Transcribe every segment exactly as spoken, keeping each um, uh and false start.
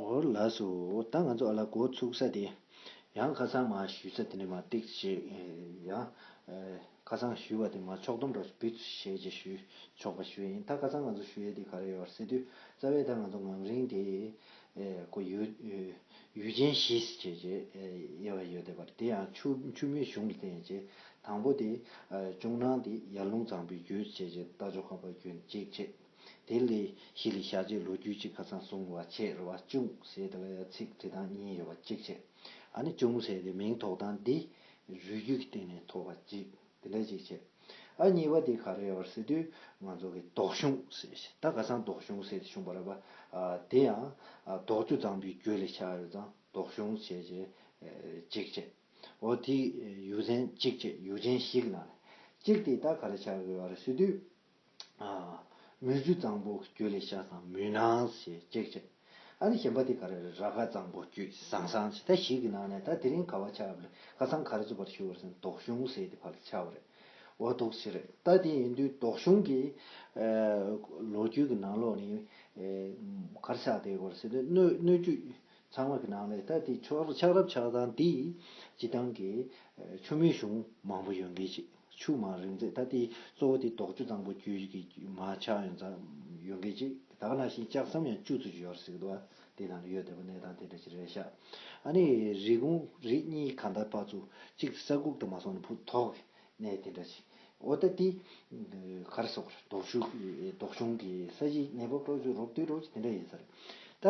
འོ་ལགས་སོ། ད་ང་ཚོ་ཨ་ལ་འགོ་ཚུགས་ས་དེ། ཡང་ཁ་སང་མ་ཞུས་ས་དེ་ནས་མ་ཏིག་ཞེས་ཡང་། ཁ་སང་ཞུས་པ་དེ་མ་ཕྱོགས་བསྡོམས་འདྲ་བུ་ཞེས་ཅིག་ཞུས་ཆོག་པ་ཞུས་ཡིན། ད་ཁ་སང་ང་ཚོ་ཞུ་ཡས་དེ་ག་རེ་ཡོད་ཟེར་དུས། རྩ་བའི་ད་ང་ཚོ་ངམ་རིང་དེ་ཁོ་ཡུལ་ཡུལ་ཅན་བཞི་ཞེས་ཅེས་དབྱེ་བ་ཡོད་བསྡད་པ་རེད། དེ་ཡང་ཆུ་ཆུ་མོའི་གཞུང་ལ་བརྟེན་བྱས། དང་པོ་དེ་ཅུང་ནང་དེ་ཡར་ཀླུང་གཙང་པོའི་རྒྱུད་ཅེས་ཅེས་རྟ་མཆོག་ཁ་པར་རྒྱུད་གཅིག་བྱས། དེ་ལས་གཞི་ལས་ཤར་བྱེད་ལོ་རྒྱུས་གཅིག་ཁ་སང་གསུངས་པ་བྱས་རེད་བ། ཅུང་ཟེར་དེ་ལ་ཡང་ཚིག་བྲིས་སྟངས་གཉིས་ཡོད་པ་གཅིག་བྱས། ཨ་ནི་ཅུང་ཟེར་དེ་མིང་ཐོགས་སྟངས་འདི་རུས་རྒྱུད་ཀྱི་སྟེང་ནས་ཐོགས་པ་གཅིག་དེ་འདྲ་གཅིག་བྱས། ཨ་གཉིས་པ་དེ་ག་རེ་ཡོད་ཟེར་དུས་ང་ཚོ་གི་ལྡོག་གཞུང་ཟེར། ད་ཁ་སང་ལྡོག་གཞུང་ཟེར་གསུངས་པ་རེད་བ། ཨ་དེ་ཡང་ཨ་ལྡོག་ཆུ་གཙང་པོའི་རྒྱུད་ལས་ཆགས་ཡོད་ཙང་ལྡོག་གཞུང་བྱས་བྱས་གཅིག་བྱས། འོ་དེ་ཡུལ་ཅན་གཅིག་བྱས། ཡུལ་ཅན་བཞི་གི་ནང་ནས་གཅིག་དེ་ད་ག་རེ་ཆགས་ཡོད་རེད་ཟེར་དུས། ཨ། མུ་ཆུ་གཙང་པོ་རྒྱུད་ལས་ཤར་ཙང་མུན་སྣང་ཞེས་གཅིག་བྱས། ཨ་ནི་གཞན་པ་དེ་ག་རེ་རེད། ར་ཁ་གཙང་པོ་རྒྱུད་ཟང་ཟང་ཞེས། ད་བཞི་གི་ནང་ནས་ད་དེ་རིང་ག་བ་ཆགས་པ་རེད། ཁ་སང་ག་རེ་ཚུགས་པར་ཞུ་བར་ཟིན་ལྡོག་གཞུང་ཟེར་དེ་ཕར་ཆགས་པ་རེད། འོ་འདུག་ཟེར་རེད། ད་དེ་ཡིན་དུས་ལྡོག་གཞུང་གི་ཨ་ལོ་རྒྱུས་ཀྱི་ནང་ལོགས་ནས་ཨ་ག་རེ་ཆགས་བསྡད་ཡོད་རེད་ཟེར་དུས། སྣོད་སྣོད་བཅུད་ཚང་མ་གི་ནང་ནས་ད་དེ་ཆགས་རབས་ཆགས་སྟངས་འདི་སྤྱིར་བཏང་གི་ཆུ་མོའི་གཞུང་མང་པོ་ཡོད་མཁན་ཅིག་ཆུ་མང་རིང་ཚད་ད་དེ་གཙོ་བོ་དེ་ལྡོག་ཆུ་གཙང་པོ་རྒྱུད་ཀྱི་མ་ཆགས་ཡོད་ཙང་ཡོད་མཁན་ཅིག་ད་ག་ནང་བཞིན་ལྕགས་ཟམ་ཡང་བཅུ་ཙམ་ཡོད་ཟེར་གི་འདུག་དེ་ནང་ལ་ཡོད་བསྡད་པ་གནས་སྟངས་དེ་འདྲ་ཞིག་རེད་ཤག་ཨ་ནི་རི་ཀོན་རི་གཉིས་གང་ལྟར་ཕར་ཚུར་གཅིག་ས་ཁུག་ཏུ་མ་སོང་ནས་བུ་ཐོག་གི་གནས་དེ་འདྲ་ཞིག་འོ་ད་དེ་ག་རེ་ཟེར་དགོས་རེད། ལྡོག་གཞུང་ལྡོག་གཞུང་གི་ས་གཞི་གནས་བབ་སྤྲོ་ཚུལ་རོབ་དུས་རོབ་ཅིག་དེ་འདྲ་ཡིན་ས་རེད། ད་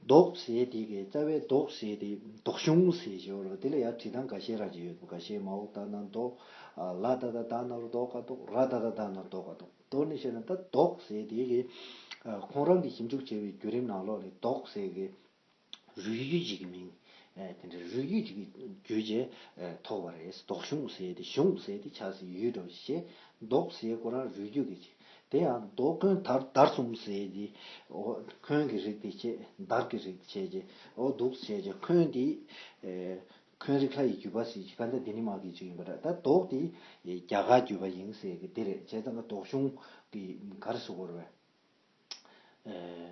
ལྡོག་ཟེར་དེ་གི་རྩ་བའི་ལྡོག་ཟེར་དེ་ལྡོག་གཞུང་ཟེར་ཞོར་དེ་ལ་ཡང་བྲིས་སྟངས་འགའ་ཤས་རང་ཅིག་ཡོད་འདུག་འགའ་ཤས་མའོ་ད་ན་ལྡོག་ལ་ད་ད་ད་ན་རོ་ལྡོག་ག་ལྡོག་ར་ད་ད་ད་ན་ལྡོག་ག་ལྡོག་མདོར་ནས་བཤད་ན་ད་ལྡོག་ཟེར་དེ་གི་ཁོང་རང་གི་ཞིབ་འཇུག་བྱས་པའི་བརྒྱུད་རིམ་ནང་ལོགས་ནས་ལྡོག་ཟེར་གི་རུས་རྒྱུད་ཅིག་གི་མིང་། ཨེ་དེ་འདྲ་རུས་རྒྱུད་ཅིག་གི་རྒྱུད་ཅེས་ཨེ་ཐོགས་པ་རེད། ལྡོག་གཞུང་ཟེར་དེ་གཞུང་ཟེར་དེ་ཆགས་སའི་ཡུལ་འདྲ་བོ་ཞིག་ལྡོག་ཟེར་ཁོ་རང་རུས་རྒྱུད་ཀྱི་ཅིག་དེ་ཡང་ལྡོག་ཁོན་དར་དར་གསུམ་ཟེར་དེ། འོ་ཁོན་གྱི་རིགས་དེ་བྱས། དར་གྱི་རིགས་བྱས་ཅེས། འོ་འདུག་བྱས་ཅེས་ཁོན་དེ་ཨེ་ཁོན་རིགས་ལྷ་ཡི་རྒྱུད་པ་ཟེར་ཅིག་ག་འདྲ་དེ་ནི་མ་གི་ཅིག་ཡིན་པ་འདྲ། ད་ལྡོག་དེ་རྒྱ་གར་རྒྱུད་པ་ཡིན་ཟེར་གི་དེ་རེད། བྱས་ཙང་ལྡོག་གཞུང་གི་ག་རེ་ཟེར་དགོས་རེད་པས། ཨེ།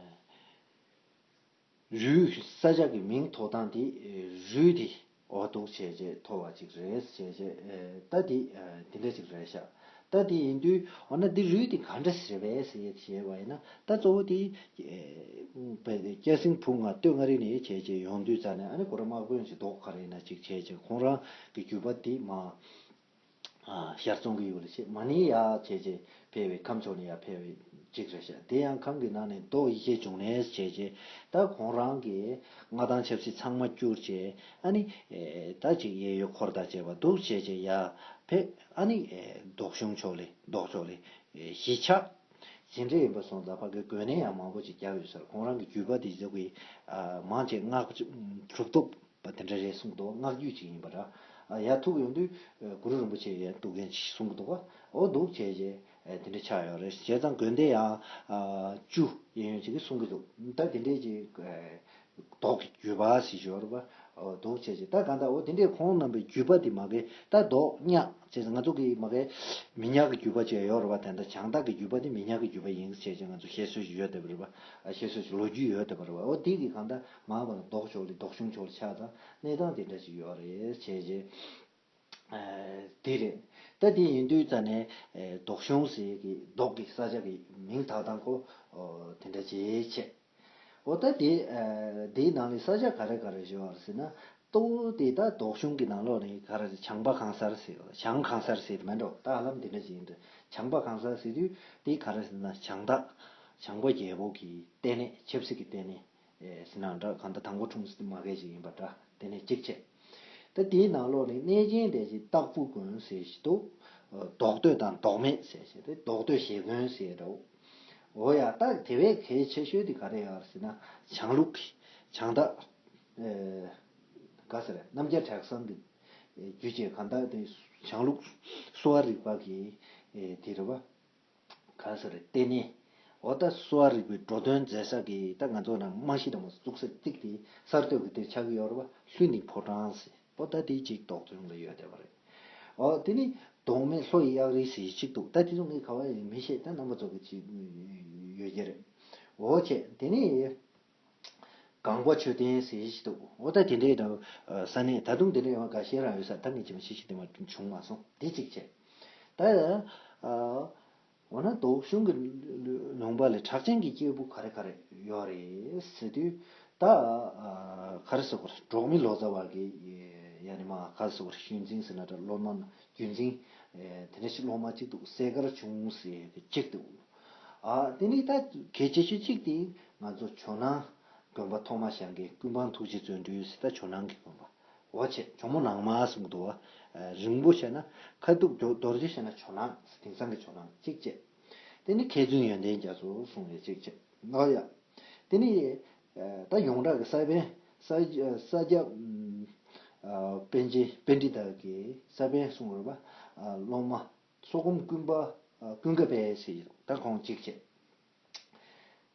རུས་ས་ཆ་གི་མིང་ཐོགས་སྟངས་དེ་རུས་དེ་འོ་འདུག་བྱས་བྱས་ཐོགས་པ་ཅིག་རེད་བྱས་བྱས། ད་དེ་དེ་འདྲ་ཅིག་རེད་ཤག་ད་དེ་ཡིན་དུས་འོ་ན་འདི་རུས་དེ་ག་འདྲ་ཞིག་རེད་པས་ཟེར་བྱས་པ་ཡིན་ན། ད་གཙོ་བོ་དེ་སྐྱ་སེང་བུ་ང་སྟོད་མངའ་རིས་ནས་བྱས་བྱས་ཡོང་དུས་ཙ་ནས། ཨ་ནི་ཁོ་རང་དམག་དཔོན་ཅིག་ལྡོག་ག་རེ་ཡིན་ན་ཅིག་བྱས་བྱས་ཁོང་རང་གི་རྒྱུད་པ་དེ་མ། ཨ་ཞར་བཙོང་གི་ཡོད་ལ་བྱས། མ་ཎི་ཡར་བྱས་བྱས་ཕེབས་པའི་ཁམས་ཕྱོགས་ནས་ཡར་ཕེབས་པའི་གཅིག་རེད་ཤག་དེ་ཡང་ཁམས་ཀྱི་ནང་ནས་ལྡོག་ཡེ་ཤེས་འབྱུང་གནས་བྱས་བྱས། ད་ཁོང་རང་གི་མངའ་ཐང་ཆབ་སྲིད་ཚང་མ་བསྐྱུར་བྱས། ཨ་ནི་ཨེ་ད་ཅིག་གཡས་གཡོན་འཁོར་དང་བཅས་པ་འདུག་བྱས་བྱས་ཡར་ཕེབས། ཨ་ནི་ཨེ་ལྡོག་གཞུང་ཕྱོགས་ལས་ལྡོག་ཕྱོགས་ལས་ཨེ་གཞིས་ཆགས། དེ་འདྲ་ཡིན་པ་སོང་ཙང་ཕ་གི་དགོན་གནས་ཡང་མང་པོ་ཅིག་བརྒྱབ་ཡོད་ས་རེད། ཁོང་རང་གི་རྒྱུད་པ་དེ་ཚོ་གི་ཨ་མང་ཆེ་སྔགས་གྲུབ་ཐོབ་པ་དེ་འདྲ་རེད་གསུངས་འདུག་སྔགས་རྒྱུད་ཅིག་ཡིན་པ་འདྲ། ཨ་ཡར་ཐུག་ཡོང་དུས་ཨ་གུ་རུ་རིན་པོ་ཆེ་ཡར་འདུག་མཁན་ཅིག་གསུང་གི་འདུག་ག་འོ་འདུག་བྱས་བྱས་ཨ་དེ་འདྲ་ཆགས་ཡོད་རེད། བྱས་ཙང་དགོན་སྡེ་ཡང་ཨ་བཅུ་གཡས་གཡོན་ཅིག་གིས་གསུང་གི་འདུག་ད་དེ་འདྲས་ཅིག་ཨ་ལྡོག་གི་རྒྱུད་པ་ཟེར་ཞོར་བ། འོ་འདུག་བྱས་བྱས་ད་གང་ལྟར་འོ་དེ་འདྲས་ཁོང་རྣམ་པའི་རྒྱུད་པ་དེ་མ་གི་ད་ལྡོག་ཉག་བྱས་ཙང་ང་ཚོ་གི་མ་གི་མི་ཉག་གི་རྒྱུད་པ་ཅིག་ཡོད་རེད་བ། དེ་འདྲ་བྱང་བདག་གི་རྒྱུད་པ་དེ་མི་ཉག་གི་རྒྱུད་པ་ཡིན་བྱས་བྱས་ང་ཚོ་བཤད་སྲོལ་ཅིག་ཡོད་བསྡད་པ་རེད་བ། ཨ་བཤད་སྲོལ་ཅིག་ལོ་རྒྱུས་ཡོད་བསྡད་པ་རེད་བ། འོ་དེ་གི་གང་ལྟར་མ་གི་ལྡོག་ཕྱོགས་ལས་ལྡོག་གཞུང་ཕྱོགས་ལ་ཆགས་ཙང་གནས་སྟངས་དེ་འདྲ་ཅིག་ཡོད་རེད་བྱས་བྱས། ཨ་དེ་རེད། ད་དེ་ཡིན་དུས་ཙ་ནས་ཨ་ལྡོག་གཞུང་ཟེར་གི་ལྡོག་གི་ས་ཆ་གི་མིང་ཐོགས་སྟངས་ཁོ་ཨོ་དེ་འདྲ་ཅིག་བྱས། འོ་ད་དེ་ཨ་དེའི་ནང་ནས་ས་ཆ་ག་རེ་ག་རེ་ཞུ་བ་རེད་ཟེར་ན། གཙོ་བོ་དེ་ད་ལྡོག་གཞུང་གི་ནང་ལོགས་ནས་ག་རེ་ཟེར། བྱང་པ་གང་སར་ཟེར། བྱང་གང་སར་ཟེར་དེ་མིན་འགྲོ། ད་ཧ་ལམ་དེ་འདྲ་ཅིག་ཡིན་འདྲ། བྱང་པ་གང་སར་ཟེར་དུས་དེ་ག་རེ་ཟེར་ན། བྱང་བདག་བྱང་པ་རྒྱལ་པོ་གི་ལྟེ་གནས་ཆབ་སྲིད་ཀྱི་ལྟེ་གནས། ཨེ་ཟེར་ན་འདྲ། གང་ལྟར་དང་པོ་འཁྲུངས་ས་དེ་མ་གི་ཅིག་ཡིན་པ་འདྲ། དེ་ནས་གཅིག་བྱས། ད་དེའི་ནང་ལོགས་ནས་གནས་ཆེན་དེ་ཅིག་སྟག་ཕུ་དགོན་ཟེར་ཞིག་འདུག་ཨ་ལྡོག་སྟོད་དང་ལྡོག་སྨད་ཟེར་ཞིག་དེ་ལྡོག་སྟོད་བཞེད་དགོན་ཟེར་འདྲ་བོ། འོ་ཡ། ད་དེ་བས་གལ་ཆེ་ཤོས་དེ་ག་རེ་ཡོད་རེད་ཟེར་ན། བྱང་ལུགས་ཀྱི་བྱང་བདག་ཨེ་ག་ཟེར་རེད། རྣམ་རྒྱལ་གྲགས་བཟང་གི་ཨེ་རྒྱུད་ཅེས་གང་ལྟར་དེ་བྱང་ལུགས་གསོ་བ་རིག་པ་གི་ཨེ་དེ་རེད་བ། ག་ཟེར་རེད། ལྟེ་གནས། འོ་ད་གསོ་བ་རིག་པའི་འགྲོ་དོན་མཛད་ས་གི་ད་ང་ཚོ་ནང་རྨང་གཞི་དང་པོ་བཙུགས་ས་གཅིག་དེ་གསར་གཏོད་ཀྱི་དེར་ཆགས་ཀྱི་ཡོད་རེད་བ། ལྷུན་ནི་ཕོ་བྲང་ཟེར། འོ་ད་དེ་གཅིག་ལྡོག་གཞུང་ལ་ཡོད་བསྡད་པ་རེད། འོ་དེ་ནི་ལྡོག་སྨད་ལྷོ་ཡི་གཡག་རི་ཟེར་གཅིག་འདུག་ད་དེ་ཚོ་ངས་ག་བ་ཡིན་མི་ཤེས། ད་རྣམ་པ་ཚོ་གི་ཅིག་ཡོད་ཀྱི་རེད། འོ་བྱས་དེ་ནི། གངས་པ་མཆོད་རྟེན་ཟེར་ཞིག་འདུག་འོ་ད་དེ་འདྲའི་ད་ས་གནས་ད་དུང་དེ་འདྲའི་ཡང་འགའ་ཤས་རང་ཡོད་ས། ད་ངས་ཅི་མ་ཤེས་ཤེས་དེ་མ་བྱུང་མ་སོང་། དེ་གཅིག་བྱས། ད་འོ་ན་ལྡོག་གཞུང་གི་ལུང་པ་ལས་གྲགས་ཅན་གྱི་སྐྱེས་བུ་ག་རེ་ག་རེ་ཡོད་རེད་ཟེར་དུས། ད་ག་རེ་ཟེར་དགོས་རེད། འབྲོག་མི་ལོ་ཙཱ་བ་གི་ཡ་ནི་མ་ག་རེ་ཟེར་དགོས་རེད། ཤུལ་འཛིན་ཟེར་ན་འདྲ། སློབ་མ་རྒྱུན་འཛིན་དེ་འདྲ་ཞིག་སློབ་མ་གཅིག་འདུག་སེ་གར་ཆུང་ཟེར་གི་གཅིག་འདུག་ཨ་དེ་ནི་ད་གལ་ཆེ་ཤོས་གཅིག་དེ་ང་ཚོ་ཇོ་ནང་དགོན་པ་ཐོག་མ་བཞེངས་མཁན་ཀུན་སྤངས་ཐུགས་རྗེ་བརྩོན་འགྲུས་ཟེར། ད་ཇོ་ནང་གི་དགོན་པ། འོ་བྱས། ཇོ་མོ་ནང་མ་གསུང་གི་འདུག་བ། རིང་པོ་བྱས་ན་ཁ་ཐུག་རྡོ་རྡོ་རྗེ་བྱས་ན་ཇོ་ནང་། དེང་སང་གི་ཇོ་ནང་གཅིག་བྱས། དེ་ནི་མཁས་བཙུན་ཡོན་ཏན་རྒྱ་མཚོ་གསུང་བའི་གཅིག་བྱས། འོ་ཡ། དེ་ནི་ད་ཡོངས་གྲགས་ཀྱི་ས་པཎ་ས་ས་སྐྱ་པཎ་ཆེན་པཎྜི་ཏ་གི་ས་པཎ་གསུང་རོགས་པ། སློབ་མ་སོག་སྒོམ་ཀུན་པ་ཀུན་དགའ་དཔལ་ཟེར་གྱི་འདུག་ད་ཁོང་གཅིག་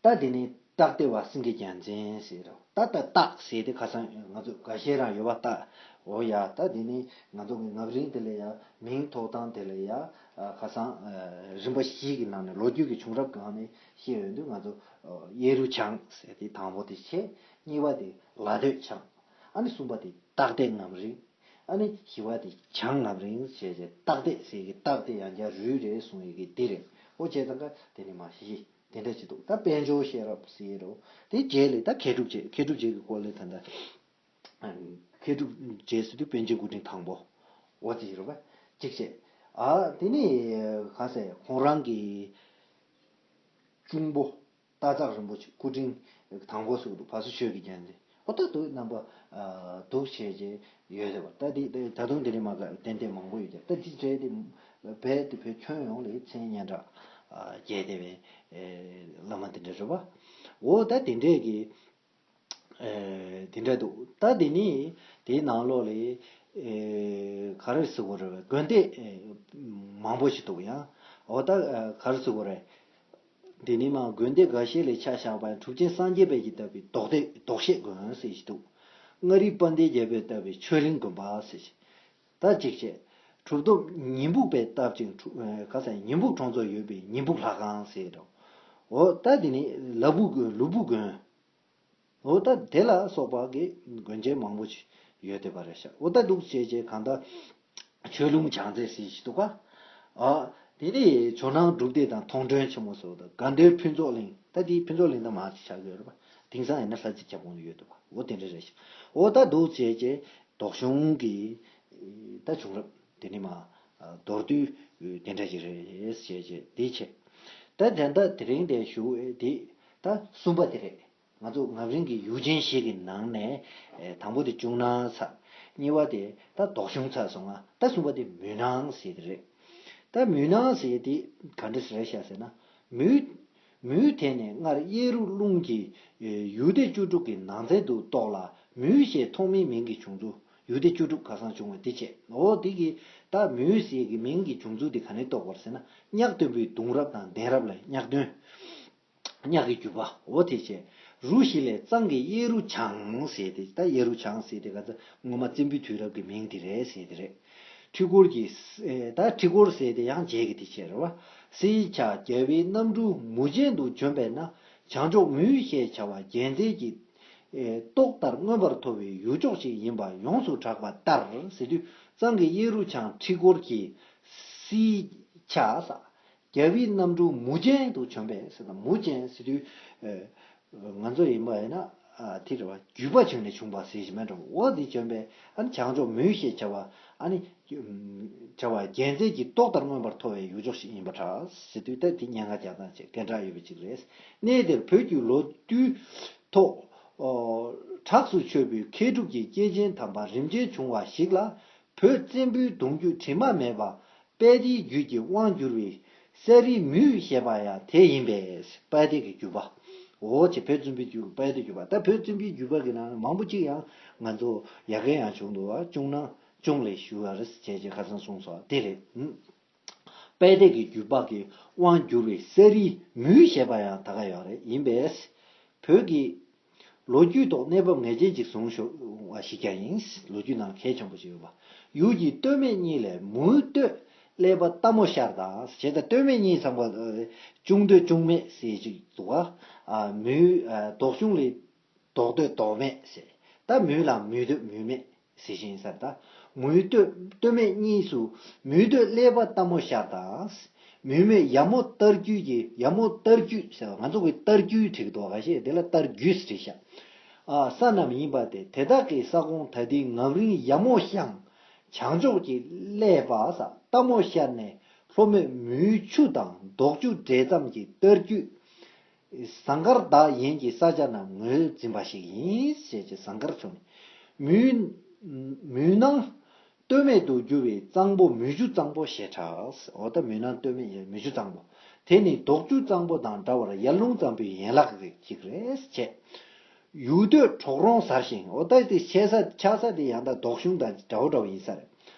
བྱས། ད་དེ་ནི་སྟག་སྡེ་བ་སེང་གེ་རྒྱལ་མཚན་ཟེར་རོ། ད་ལྟ་སྟག་ཟེར་དེ་ཁ་སང་ང་ཚོ་འགའ་ཤས་རང་ཡོད་པ། སྟག་འོ་ཡ། ད་དེ་ནི་ང་ཚོ་གི་རྔ་བ་རིང་དེ་ལ་ཡ་མིང་ཐོགས་སྟངས་དེ་ལ་ཡ་ཁ་སང་རིམ་པ་བཞི་གི་ནང་ནས་ལོ་རྒྱུས་ཀྱི་བྱུང་རབས་སྒང་ནས་བཤད་ཡོང་དུས། ང་ཚོ་གཡས་རུ་བྱང་ཟེར་དེ་དང་པོ་དེ་བྱས། གཉིས་པ་དེ་ལ་སྟོད་བྱང་། ཨ་ནི་གསུམ་པ་དེ་སྟག་སྡེ་རྔ་བ་རིང་། ཨ་ནི་བཞི་པ་དེ་བྱང་རྔ་བ་རིང་བྱས་བྱས། སྟག་སྡེ་ཟེར་གི་སྟག་དེ་ཡང་བསྐྱར་རུས་རེད་གསུང་ཡི་གི་དེ་རེད། འོ་བྱས་ཙང་ཀ་དེ་ནི་མ་གཞི་དེ་འདྲ་ཅིག་འདུག་ད་དཔལ་འབྱོར་ཤེས་རབ་ཟེར་རོ། དེ་རྗེས་ལ་ད་མཁས་གྲུབ་རྗེ། མཁས་གྲུབ་རྗེ་གི་སྐོར་ལ་ད་ལྟ་མཁས་གྲུབ་རྗེ་ཟེར་དུས་པཎ་ཆེན་སྐུ་ཕྲེང་དང་པོ། འོ་དེ་རོ་པ་གཅིག་བྱས། ཨ་དེ་ནི་ག་ཟེར། ཁོང་རང་གི་གཅུང་པོ་སྟག་འཛག་རིན་པོ་ཆེ་སྐུ་ཕྲེང་དང་པོ་ཟེར་གི་འདུག་བ་སོ་ཆོས་ཀྱི་རྒྱལ་མཚན། ཨོ་ད་འདུག་རྣམ་པ་འདུག་བྱས་བྱས་ཡོད་རེད་བ། ད་དེ་ད་དུང་དེ་རིང་མ་ག་ཏན་ཏན་མང་པོ་ཡོད་ཀྱང་། ད་དེ་འདྲའི་དེ་རྦད་དེ་བོད་ཁྱོན་ཡོངས་ལ་མཚན་སྙན་གྲགས་རྒྱས་བསྡད་པའི་བླ་མ་དེ་འདྲ་རེད་བ། འོ་ད་དེ་འདྲས་ཀྱི་དེ་འདྲ་འདུག་ད་དེ་ནི་དེའི་ནང་ལོགས་ལ་ག་རེ་ཟེར་དགོས་རེད། དགོན་སྡེ་མང་པོ་ཞིག་འདུག་ཡང་། འོ་ད་ག་རེ་ཟེར་དགོས་རེད། དེ་ནི་མ་དགོན་སྡེ་འགའ་ཤས་ལ་ཆ་བཞག་པ་ཡང་། གྲུབ་ཆེན་སངས་རྒྱས་པས་ཀྱིས་བཏབ་པའི་རྡོ་སྡེ་རྡོ་ཤེས་དགོན་ཟེར་ཞིག་འདུག་མངའ་རིས་དཔལ་ལྡན་རྒྱལ་པོས་བཏབ་པའི་ཆོས་གླིང་དགོན་པ་ཟེར་ཞིག་ད་གཅིག་བྱས། གྲུབ་ཐོབ་ཉི་སྦུག་པས་བཏབ་ཅིང་། ག་ཟེར། ཉི་སྦུག་གྲོང་ཚོར་ཡོད་པའི་ཉི་སྦུག་ལྷ་ཁང་ཟེར་རོ། འོ་ད་དེ་ནི་ལ་སྦུག་དགོན། ལུ་སྦུག་དགོན། འོ་ད་དེ་ལ་སོགས་པ་གི་དགོན་ཆེན་མང་པོ་ཞིག་ཡོད་བསྡད་པ་རེད་ཤག་འོ་ད་འདུག་བྱས་བྱས་གང་ལྟར་ཆོས་ལུང་བྱང་རྩེ་ཟེར་ཞིག་འདུག་ག་ཨ་དེ་ནི་ཇོ་ནང་སྒྲུབ་སྡེ་དང་མཐོང་གྲོལ་ཆེན་མོ་སོགས་དང་། དགའ་ལྡན་ཕུན་ཚོགས་གླིང་། ད་དེ་ཕུན་ཚོགས་གླིང་ད་མར་ཅིག་ཆགས་ཀྱི་ཡོད་རེད་པ། དེང་སང་ཡིན་ན་ལྷ་རྩེ་ཁྱབ་ཁོངས་ཡོད་འདུག་པ། འོ་དེ་འདྲ་རེད་ཤག་འོ་ད་འདུག་བྱས་བྱས་ལྡོག་གཞུང་གི་ད་བྱུང་རབས་དེ་ནི་མ་མདོར་བསྡུས་དེ་འདྲ་ཞིག་རེད་བྱས་བྱས་དེ་བྱས། ད་ད་ལྟ་དེ་རིང་དེ་ཞུ་འོས་དེ་ད་གསུམ་པ་དེ་རེད། ང་ཚོ་རྔ་བ་རིང་གི་ཡུལ་ཆེན་བཞི་གི་ནང་ནས་དང་པོ་དེ་ཇོ་ནང་ཚར། གཉིས་པ་དེ་ད་ལྡོག་གཞུང་ཚར་སོང་ང་། ད་གསུམ་པ་དེ་མུན་ནང་ཟེར་དེ་རེད། ད་མུན་ནང་ཟེར་དེ་ག་འདྲ་ཟེར་ཤག་ཟེར་ན། མུན། མུན་དེ་ནི་སྔར་གཡས་རུ་ཀླུང་གི་ཡུལ་སྡེ་བཅུ་དྲུག་གི་ནང་ཚན་དུ་གཏོགས་ལ། མུན་ཞེས་ཐོག་མའི་མིང་གི་བྱུང་ཚུལ། ཡུལ་སྡེ་བཅུ་དྲུག་ཁ་སང་བྱུང་བ་དེ་བྱས། འོ་དེ་གི་ད་མུན་ཟེར་གི་མིང་གི་བྱུང་ཚུལ་དེ་ག་ནས་རྟོགས་པར་ཟེར་ན། གཉགས་སྟོན་པའི་གདུང་རབས་དང་གདན་རབས་ལས། གཉགས་སྟོན། གཉགས་ཀྱི་བརྒྱུད་པ། འོ་དེ་བྱས། རུ་བཞི་ལས་གཙང་གི་གཡས་རུ་བྱང་ཟེར་དེ། ད་གཡས་རུ་བྱང་ཟེར་དེ་ག་ཚོད་སྔོན་མ་བཙན་པོའི་དུས་རབས་ཀྱི་མིང་དེ་རེད་ཟེར་དེ་རེད། ཁྲི་སྐོར་གྱི། ད་ཁྲི་སྐོར་ཟེར་དེ་ཡང་རྗེས་ཀྱི་དེ་བྱས་རེད་བ། སྲིད་ཆགས་རྒྱལ་བའི་རྣམ་སྤྲུལ་མུ་ཅན་དུ་བྱོན་པས་ན། བྱང་ཕྱོགས་མུན་ཞེས་བྱ་བ་རྒྱལ་མཚན་གྱི་ཏོག་ལྟར་མངོན་པར་མཐོ་བའི་ཡུལ་ཕྱོགས་ཤིག་ཡིན་པ་ཡོངས་སུ་གྲགས་པ་ལྟར་ཟེར་དུས། གཙང་གི་གཡས་རུ་བྱང་ཁྲི་སྐོར་གྱི་སྲིད་ཆགས་ས། རྒྱལ་བའི་རྣམ་སྤྲུལ་མུ་ཅན་དུ་བྱོན་པས་ཟེར་ན། མུ་ཅན་ཟེར་དུས་ང་ཚོ་ཡིན་པ་ཡིན་ན་དེ་རེད་བ། བརྒྱུད་པ་བྱུང་ནས་བྱུང་བ་ཟེར་གྱི་མེད་འགྲོ། འོ་དེ་བྱོན་པས། ཨ་ནི་བྱང་ཕྱོགས་མུན་ཞེས་བྱ་བ། ཨ་ནི་བྱ་བ་རྒྱལ་མཚན་གྱི་ཏོག་ལྟར་མངོན་པར་མཐོ་བའི་ཡུལ་ཕྱོགས་ཤིག་ཡིན་པར་གྲགས་ཟེར་དུས། ད་དེ་སྙན་ངག་རྒྱག་སྟངས་བྱས་གདན་གྲགས་ཡོད་པ་ཅིག་རེད། གནས་དེར་བོད་ཀྱི་ལོ་རྒྱུས་ཐོག་གྲགས་སུ་ཆོད་པའི་མཁས་གྲུབ་ཀྱི་སྐྱེས་ཆེན་དམ་པ་རིམ་བྱོན་བྱུང་བ་ཞིག་ལ། བོད་བཙན་པོའི་གདུང་རྒྱུད་དྲི་མ་མེད་པ་དཔལ་ལྡན་རྒྱུད་ཀྱི་དབང་བསྒྱུར་བའི་གསེར་རིའི་མུན་ཞེས་པ་ཡང་དེ་ཡིན་པས། དཔལ་ལྡན་གྱི་བརྒྱུད་པ། འོ་ཅེ། བོད་བཙན་པོའི་རྒྱུད་དཔལ་ལྡན་བརྒྱུད་པ། ད་བོད་བཙན་པོའི་བརྒྱུད་པ་གི་ནང་ནས་མང་པོ་ཅིག་ཡང་ང་ཚོ་ཡ་གི་ཡང་བྱུང་འདུག་བ། ཅུང་ན་ཅུང་ལས་ཞུ་བ་རེད་ཅེས་ཅེས་ཁ་སང་གསུངས་སོ། དེ་རེད། དཔལ་ལྡན་གྱི་བརྒྱུད་པ་གི་དབང་བསྒྱུར་བའི་གསེར་རིའི་མུན་ཞེས་པ་ཡང་ད་ག་ཡོད་རེད། ཡིན་པས། བོད་ཀྱི་ལོ་རྒྱུས་ཐོག་གནས་བབ་ངེས་ཅན་ཅིག་བཟུང་ཞོར་བ་ཞིག་ཀྱང་ཡིན། ལོ་རྒྱུས་ནང་གལ་ཆེན་པོ་ཞིག་ཡོད་པ། ཡུལ་གྱི་སྟོད་སྨད་གཉིས་ལས་མུན་སྟོད་ཀླད་པ་སྟག་མོ་ཤར་དང་ཞེས། ད་སྟོད་སྨད་གཉིས་ཚང་པ་ཅུང་སྟོད་ཅུང་སྨད་ཟེར་ཅིག་འདུག་ག་མུན་ལྡོག་གཞུང་ལས། ལྡོག་སྟོད་ལྡོག་མེད་ཟེར། ད་མུན་ལ་མུན་སྟོད་མུན་མེད་ཟེར་བཞིན་ས། ད་མུན་སྟོད་སྟོད་སྨད་གཉིས་སུ། མུན་སྟོད་ཀླད་པ་སྟག་མོ་ཤར་དང་། མུན་སྨད་ཡ་མོ་སྟར་རྒྱུད་ཀྱི། ཡ་མོ་སྟར་རྒྱུད་ཟེར་བ། ང་ཚོ་གི་སྟར་རྒྱུད་བྲིས་འདུག་ག་ཤེ། དེ་ལ་སྟར་རྒྱུད་ཟེར་བྲིས་ཤག་ཨ། ས་རྣམས་ཡིན་པ་སྟེ། དེ་དག་གི་ས་ཁོངས་ད་ལྟའི་ངམ་རིང་ཡ་མོ་ཤང་བྱང་ཕྱོགས་ཀྱི་ཀླད་པ་ས་སྟག་མོ་ཤར་ནས། ལྷོ་སྨད་མུན་ཆུ་དང་ལྡོག་ཆུ་འདྲེས་མཚམས་ཀྱི་སྟར་རྒྱུད། ཟངས་དཀར་དག་ཡན་གྱི་ས་ཆ་རྣམས་ངོས་འཛིན་པ་ཞིག་ཡིན་ཞེས་བྱས། ཟངས་དཀར་ཕྱོགས་ནས། མུན། མུན་ནང་སྟོད་སྨད་དུ་གྱུར་པའི་གཙང་པོ་མུན་ཆུ་གཙང་པོ་ཞེས་གྲགས། འོ་ད་མུན་ནང་སྟོད་སྨད་མུན་ཆུ་གཙང་པོ། དེ་ནི་ལྡོག་ཆུ་གཙང་པོ་དང་འདྲ་བར་ཡར་ཀླུང་གཙང་པོའི་ཡན་ལག་ཅིག་རེད་བྱས། ཡུལ་སྟོད་གྲོག་རོང་གཟར་ཞིང་། འོ་ད་དེ་ཆགས་ས་ཆགས་ས་དེ་ཡང་ད་ལྡོག་གཞུང་དང་འདྲ་བོ་འདྲ་བོ་ཡིན་ས་རེད།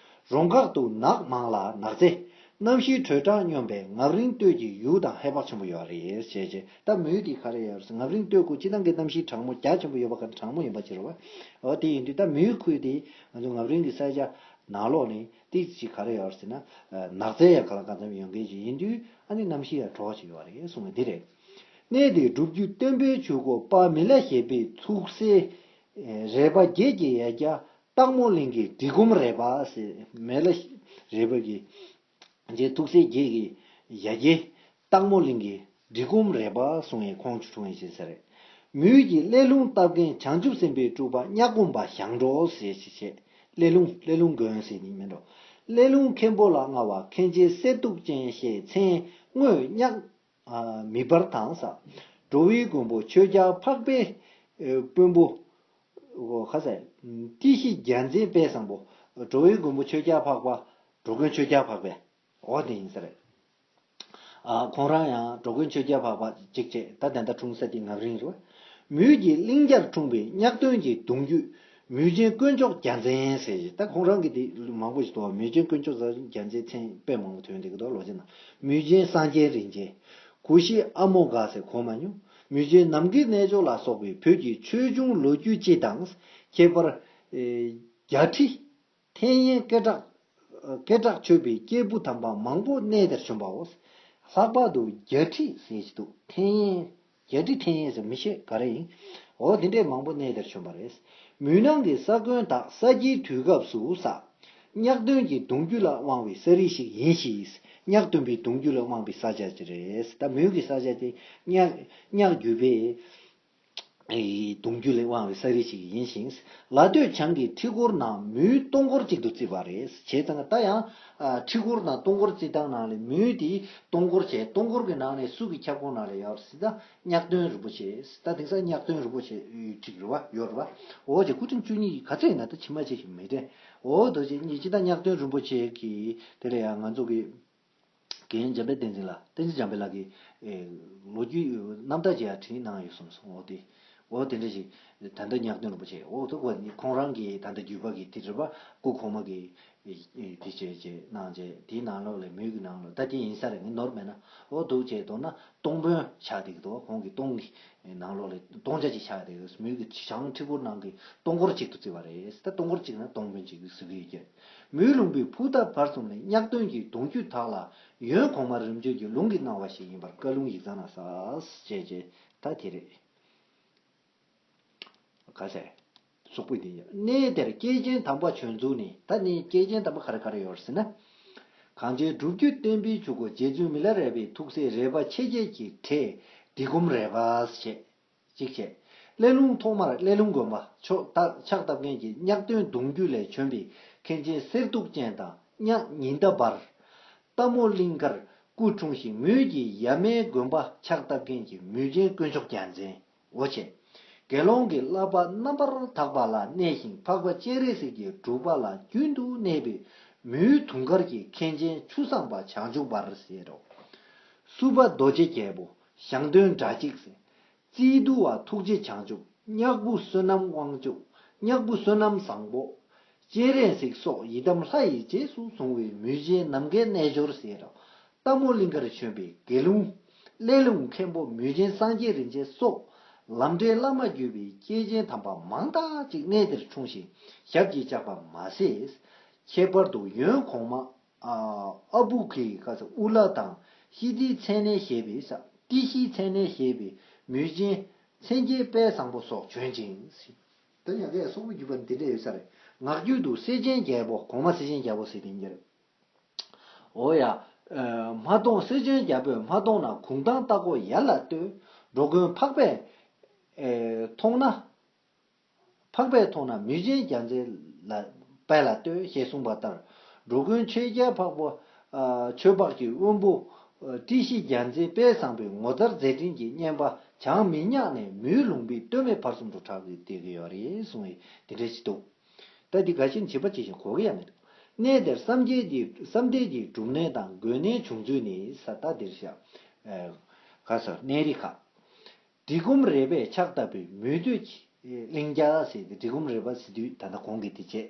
རོང་འགག་ཏུ་ནགས་མང་ལ་ནགས་ཚལ། གནམ་གཤིས་དྲོད་གྲང་སྙོམས་པས་ངམ་རིང་སྟོད་ཀྱི་ཡུལ་དང་ཧེ་བག་ཆེན་པོ་ཡོད་རེད་ཞེས་བྱས། ད་མུན་དེ་ག་རེ་ཡོད་རེད། ངམ་རིང་སྟོད་ཁུལ་སྤྱིར་བཏང་གི་གནམ་གཤིས་གྲང་མོ་རྒྱ་ཆེན་པོ་ཡོད་པ་ག་གྲང་མོ་ཡིན་པ་ཅིག་རེད་བ། འོ་དེ་ཡིན་དུས་ད་མུན་ཁུལ་དེ་ང་ཚོ་ངམ་རིང་གི་ས་ཆ་ནང་ལོགས་ནས་དེ་ཅིག་ག་རེ་ཡོད་རེད་ཟེར་ན། ནགས་ཚལ་ཡང་ག་ལ་གང་འཚམ་ཡོད་མཁན་ཅིག་ཡིན་དུས། ཨ་ནི་གནམ་གཤིས་ཡང་དྲོ་བ་ཅིག་ཡོད་རེད་གསུངས་པ་འདི་རེད། གནས་དེ་སྒྲུབ་བརྒྱུད་བསྟན་པའི་ཆོས་སྒོ་དཔལ་མི་ལ་བཞད་པའི་ཐུགས་སྲས་རས་པ་བརྒྱད་ཀྱི་ཡ་གྱལ་སྟག་མོ་གླིང་གི་འབྲི་གུམ་རས་པ་ཟེར། མི་ལ་རས་པ་གི་རྗེ་ཐུགས་སྲས་བརྒྱད་ཀྱི་ཡ་གྱལ་སྟག་མོ་གླིང་གི་འབྲི་གུམ་རས་པ་གསུང་ཡས་ཁོང་ཆུ་འཁྲུངས་ཡས་བྱས་ས་རེད། མུན་གྱི་ཀླས་ལུང་བཏབ་མཁན་བྱང་ཆུབ་སེམས་དཔའི་སྤྲུལ་པ་གཉའ་གོམ་པ་ཞང་འགྲོ་ཟེར་ཞེས་བྱས། ཀླས་ལུང་ཀླས་ལུང་དགོན་ཟེར་ནི་མིན་འགྲོ། ཀླས་ལུང་མཁན་པོ་ལ་མངའ་བ་མཁན་ཆེན་གསེར་གདུགས་ཅན་ཞེས་མཚན་དངོས་གཉའ་མི་འབར་དང་ས། འགྲོ་བའི་མགོན་པོ་ཆོས་རྒྱལ་འཕགས་པའི་དཔོན་པོ། ཁ་ཟས། ཏི་ཤི་རྒྱལ་མཚན་དཔལ་བཟང་པོ། འགྲོ་བའི་མགོན་པོ་ཆོས་རྒྱལ་འཕགས་པ། འགྲོ་མགོན་ཆོས་རྒྱལ་འཕགས་པའི། འོ་དེ་ཡིན་ས་རེད། ཨ། ཁོང་རང་ཡང་འགྲོ་མགོན་ཆོས་རྒྱལ་འཕགས་པ་གཅིག་བྱས། ད་དེ་འདྲ་འཁྲུངས་ས་དེ་ངམ་རིང་རེད། མུན་གྱི་གླིང་བརྒྱར་འཁྲུངས་པའི་གཉགས་སྟོན་གྱི་གདུང་རྒྱུད་མུས་ཆེན་དཀོན་མཆོག་རྒྱལ་མཚན་ཟེར། ད་ཁོང་རང་གི་དེ་མང་པོ་ཞིག་འདུག་མུས་ཆེན་དཀོན་མཆོག་རྒྱལ་མཚན་མཚན་དཔེ་མང་པོ་ཐོན་བསྡད་ཀྱི་འདུག་ལོ་རྒྱུས་ནང་། མུས་ཆེན་སངས་རྒྱས་རིན་ཆེན། གུ་ཤྲི་ཨ་མོ་གྷ་ཟེར་གོ་མ་མྱོང་། མུས་ཆེན་ནམ་མཁའི་རྣལ་འབྱོར་ལ་སོགས་པའི་བོད་ཀྱི་ཆོས་འབྱུང་ལོ་རྒྱུས་སྤྱི་དང་། ཁྱད་པར། ཨེ། རྒྱ་ཁྲི། འཐེན་ཡན་སྐད་གྲགས། སྐད་གྲགས་ཆོད་པའི་སྐྱེས་བུ་དམ་པ་མང་པོ་གནས་དེར་བྱོན་པའོ། ལྷག་པར་དུ་རྒྱ་ཁྲི་ཟེར་ཞིག་འདུག་འཐེན་ཡན། རྒྱ་ཁྲི་འཐེན་ཡན་ཟེར་མི་ཤེས་ག་རེ་ཡིན། འོ་དེ་འདྲས་མང་པོ་གནས་དེར་བྱོན་པ་རེད། མུན་ནག་གི་ས་གོན་དག་ས་སྐྱའི་དུས་སྐབས་སུ་ས། གཉགས་སྟོན་གྱི་གདུང་རྒྱུད་ལ་དབང་བའི་ས་རིས་ཤིག་ཡིན་ཞིང་། གཉགས་སྟོན་པའི་གདུང་རྒྱུད་ལ་དབང་བའི་ས་ཆ་ཅིག་རེད། ད་མུན་གྱི་ས་ཆ་དེ་གཉགས་གཉགས་རྒྱུད་པའི་གདུང་རྒྱུད་ལས་དབང་བའི་ས་རིས་ཤིག་ཡིན་ཞིང་། ལ་སྟོད་བྱང་གི་ཁྲི་སྐོར་ནང་མུན་སྟོང་སྐོར་གཅིག་ཏུ་བརྩིས་པ་རེད། བྱས་ཙང་ད་ཡང་ཁྲི་སྐོར་ནང་སྟོང་སྐོར་བརྩི་སྟངས་ནང་ལས་མུན་དེ་སྟོང་སྐོར་བྱས། སྟོང་སྐོར་གྱི་ནང་ནས་སུ་གི་ཁྱབ་ཁོངས་ནང་ལ་ཡོད་ཟེར། ད་གཉགས་སྟོན་རིན་པོ་ཆེ། ད་དེང་སང་གཉགས་སྟོན་རིན་པོ་ཆེ་བྲིས་རེད་བ། ཡོད་རེད་བ། འོ་ཅེ་སྐུ་ཕྲེང་བཅུ་གཉིས་ཀྱི་ག་ཚོད་ཡིན་ན་ད་ཕྱི་མ་ཅིག་མི་དྲན། འོ་དོ་ཅེ་གཉིས་ཅི་ད་གཉགས་སྟོན་རིན་པོ་ཆེ་གི་དེ་ལ་ཡང་ང་ཚོ་གི་རྒན་འཇམ་དཔལ་བསྟན་འཛིན་ལགས། བསྟན་འཛིན་འཇམ་དཔལ་ལགས་ཀྱིས་ཨེ་ལོ་རྒྱུས་རྣམ་ཐར་ཅིག་ཡང་བྲིས་གནང་ཡོད་གསུངས་སོང་། འོ་དེ། འོ་དེ་འདྲ་ཞིག་ད་ལྟ་གཉགས་སྟོན་རིན་པོ་ཆེ། འོ་དེ་ཁོ་ནི་ཁོང་རང་གི་ད་ལྟ་བརྒྱུད་པ་གི་དེ་རེད་པ། སྐུ་གོང་མ་གིས་ཨེ་ཨེ་དེ་བྱས་བྱས་གནང་བྱས། དེའི་ནང་ལོགས་ལ་མུན་གྱི་ནང་ལོགས་ད་དེ་ཡིན་ས་རེད། ངས་ནོར་མེད་ན། འོ་འདུག་བྱས་མདོར་ན་སྟོང་དཔོན་ཆགས་བསྡད་ཀྱི་འདུག་ཁོང་གི་སྟོང་གི་ནང་ལོགས་ལ་སྟོང་ཆ་ཅིག་ཆགས་བསྡད་ཀྱི་འདུག་མུན་གྱི་བྱང་ཁྲི་སྐོར་ནང་གི་སྟོང་སྐོར་གཅིག་ཏུ་བརྩི་བ་རེད། ད་སྟོང་སྐོར་གཅིག་ན་སྟོང་དཔོན་གཅིག་ཟེར་གྱི་ཡོད་ཀྱི་རེད། མུན་ལུང་པའི་ཕུ་ཐག་བར་གསུམ་ལས་གཉགས་སྟོན་གྱི་གདུང་རྒྱུད་དག་ལ་ཡོན་གོང་མ་རིམ་བྱོན་གྱི་ལུང་གིས་གནང་བ་ཞིག་ཡིན་པར་བཀའ་ལུང་ཡིག་ཚང་ན་གསལ་བྱས་བྱས། ད་དེ་རེད། ག་ཟེར། སོག་པོའི་དེ་ཡིན། གནས་དེར་སྐྱེས་ཆེན་དམ་པ་བྱོན་ཚུལ་ནི། ད་ནི་སྐྱེས་ཆེན་དམ་པ་ག་རེ་ག་རེ་ཡོད་ཟེར་ན། གངས་ཅན་སྒྲུབ་བརྒྱུད་བསྟན་པའི་ཆུ་འགོ་རྗེ་བཙུན་མི་ལ་རས་པའི་ཐུགས་སྲས་རས་པ་ཆེ་བརྒྱད་ཀྱི་གྲས་འབྲི་གུམ་རས་པ་ཞེས། གཅིག་བྱས། ཀླས་ལུང་ཐོག་མར་ཀླས་ལུང་དགོན་པ་ཕྱོགས་ད་ཕྱག་བཏབ་མཁན་གྱི་གཉགས་སྟོན་གདུང་རྒྱུད་ལས་བྱོན་པའི་མཁན་ཆེན་གསེར་གདུགས་ཅན་དང་གཉགས་ཉི་ཟླ་འབར། སྟག་མོ་གླིང་ཁར་སྐུ་འཁྲུངས་ཤིང་མུན་གྱི་ཡ་མའི་དགོན་པ་ཕྱག་བཏབ་མཁན་གྱི་མུས་ཆེན་དཀོན་མཆོག་རྒྱལ་མཚན། འོ་བྱས། དགེ་སློང་གི་བསླབ་པ་རྣམ་པར་དག་པ་ལ་གནས་ཤིང་འཕགས་པ་སྤྱན་རས་གཟིགས་ཀྱི་སྒྲུབ་པ་ལ་རྒྱུན་དུ་གནས་པའི་མུན་དུང་དཀར་གྱི་མཁན་ཆེན་ཆུ་བཟང་པ་བྱང་ཆུབ་འབར་ཟེར་རོ། སུ་པ་རྡོ་རྗེ་རྒྱལ་པོ་ཞང་སྟོན་དགྲ་གཅིག་ཟེར། རྩིས་འདུལ་བ་ཐུགས་རྗེ་བྱང་ཆུབ། གཉགས་བུ་བསོད་ནམས་དབང་ཕྱུག་གཉགས་བུ་བསོད་ནམས་བཟང་པོ། སྤྱན་རས་གཟིགས་སོགས་ཡི་དམ་ལྷ་ཡི་རྗེས་སུ་བཟུང་བའི་མུས་ཆེན་ནམ་མཁའི་རྣལ་འབྱོར་ཟེར་རོ། སྟག་མོ་གླིང་ཁར་བྱོན་པའི་དགེ་ལུང་། ཀླས་ལུང་མཁན་པོ་མུས་ཆེན་སངས་རྒྱས་རིན་ཆེན་སོགས་ལམ་འབྲས་བླ་མ་བརྒྱུད་པའི་སྐྱེས་ཆེན་དམ་པ་མང་དག་ཅིག་གནས་དེར་འཁྲུངས་ཤིང་ཞབས་ཀྱིས་བཅགས་པ་མ་ཟད། ཁྱད་པར་དུ་ཡོན་གོང་མ་ཨ་ཨ་བུ་གི་ཁ་ས་ཨུ་ལ་དང་ཤི་ཏི་མཚན་གནས་བཞེས་པའི་ས་ཏི་ཤི་མཚན་གནས་བཞེས་པའི་མུས་ཆེན་ མཚན་བརྒྱད་དཔལ་བཟང་པོ་སོགས་བྱོན་ཅིང་། ད་ཡང་གས་སོག་པོ་བརྒྱུད་པ་འདི་འདྲ་ཡོད་ས་རེད། ངག་རྒྱུན་དུ་གསེར་ཆེན་རྒྱལ་པོ། གོང་མ་གསེར་ཆེན་རྒྱལ་པོ་ཟེར་དེ་ཡིན་གྱི་རེད། འོ་ཡ། ཨ། མ་མཐོང་། གསེར་ཆེན་རྒྱལ་པོས་མ་མཐོང་ན། གུང་ཐང་ལྟ་སྒོ་ཡར་ལ་ལྟོས། འགྲོ་མགོན་འཕགས་པས་ཨེ་མཐོང་ན། འཕགས་པས་མཐོང་ན་མུས་ཆེན་རྒྱལ་མཚན་ལ་དཔལ་ལ་ལྟོས་ཞེས་གསུངས་པ་ལྟར། འགྲོ་མགོན་ཆོས་རྒྱལ་འཕགས་པོ། ཨ། ཆོས་འཕགས་ཀྱི་དབོན་པོ། ཨ། བཀྲ་ཤིས་རྒྱལ་མཚན་དཔལ་བཟང་པོའི་ངོ་མཚར་མཛད་འཕྲིན་གྱི་བསྙེན་པ་བྱང་མི་ཉག་ནས་མུས་ལུང་པའི་སྟོད་སྨད་བར་གསུམ་དུ་གྲགས་ཏེ་བསྡད་ཀྱི་ཡོད་རེད་གསུངས་པའི་དེ་འདྲ་ཞིག་འདུག་ད་འདི་ག་ཤེད་བྱེད་པ་ཅི་ཞིག་གོ་གི་ཡང་མི་འདུག་གནས་དེར་བསམ་གཏན་གྱི་བསམ་གཏན་གྱི་སྒྲུབ་གནས་དང་དགོན་གནས་བྱུང་ཚུལ་ནི་ས་ད་འདིར་བཞག་ཨ། ག་ས་གནས་རི་ཁ། འབྲི་གུང་རས་པས་ཕྱག་བཏབ་པའི་མུས་སྟོད་ཀྱི་གླིང་རྒྱ་ཟེར་ཏེ། འབྲི་གུང་རས་པ་ཟེར་དུས་ད་ལྟ་གོང་གི་དེ་བྱས།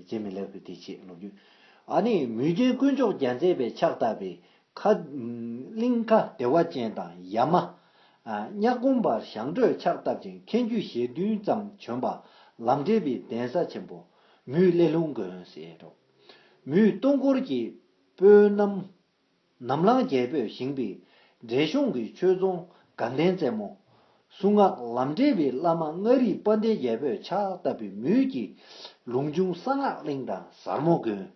རྗེ་མི་ལ་གི་དེ་བྱས་ལོ་རྒྱུས། ཨ་ནི་མུས་ཆེན་དཀོན་མཆོག་རྒྱལ་མཚན་པས་ཕྱག་བཏབ་པའི་ཁ། གླིང་ཁ་བདེ་བ་ཅན་དང་ཡ་མ། ཨ། གཉའ་གོམ་པར་ཞང་བྲོས་ཕྱག་བཏབ་ཅིང་མཁན་བརྒྱུད་ཞེ་བདུན་ཙམ་བྱོན་པ་ལམ་འབྲས་པའི་གདན་ས་ཆེན་པོ་མུས་སླེ་ལུང་དགོན་ཟེར་འགྲོ། མུས་སྟོང་འཁོར་གྱི་སྤོས་རྣམས། ནམ་ལངས་རྒྱལ་པོས་བཞེངས་པའི་འབྲས་ལྗོངས་ཀྱི་ཆོས་རྫོང་དགའ་ལྡན་རྩེ་མོ། གསུང་ངག་ལམ་འབྲས་པའི་བླ་མ་མངའ་རིས་དཔལ་ལྡན་རྒྱལ་པོས་ཕྱག་བཏབ་པའི་མུས་ཀྱི་ལུང་ཆུང་གསང་སྔགས་གླིང་དང་ཟལ་མོ་དགོན།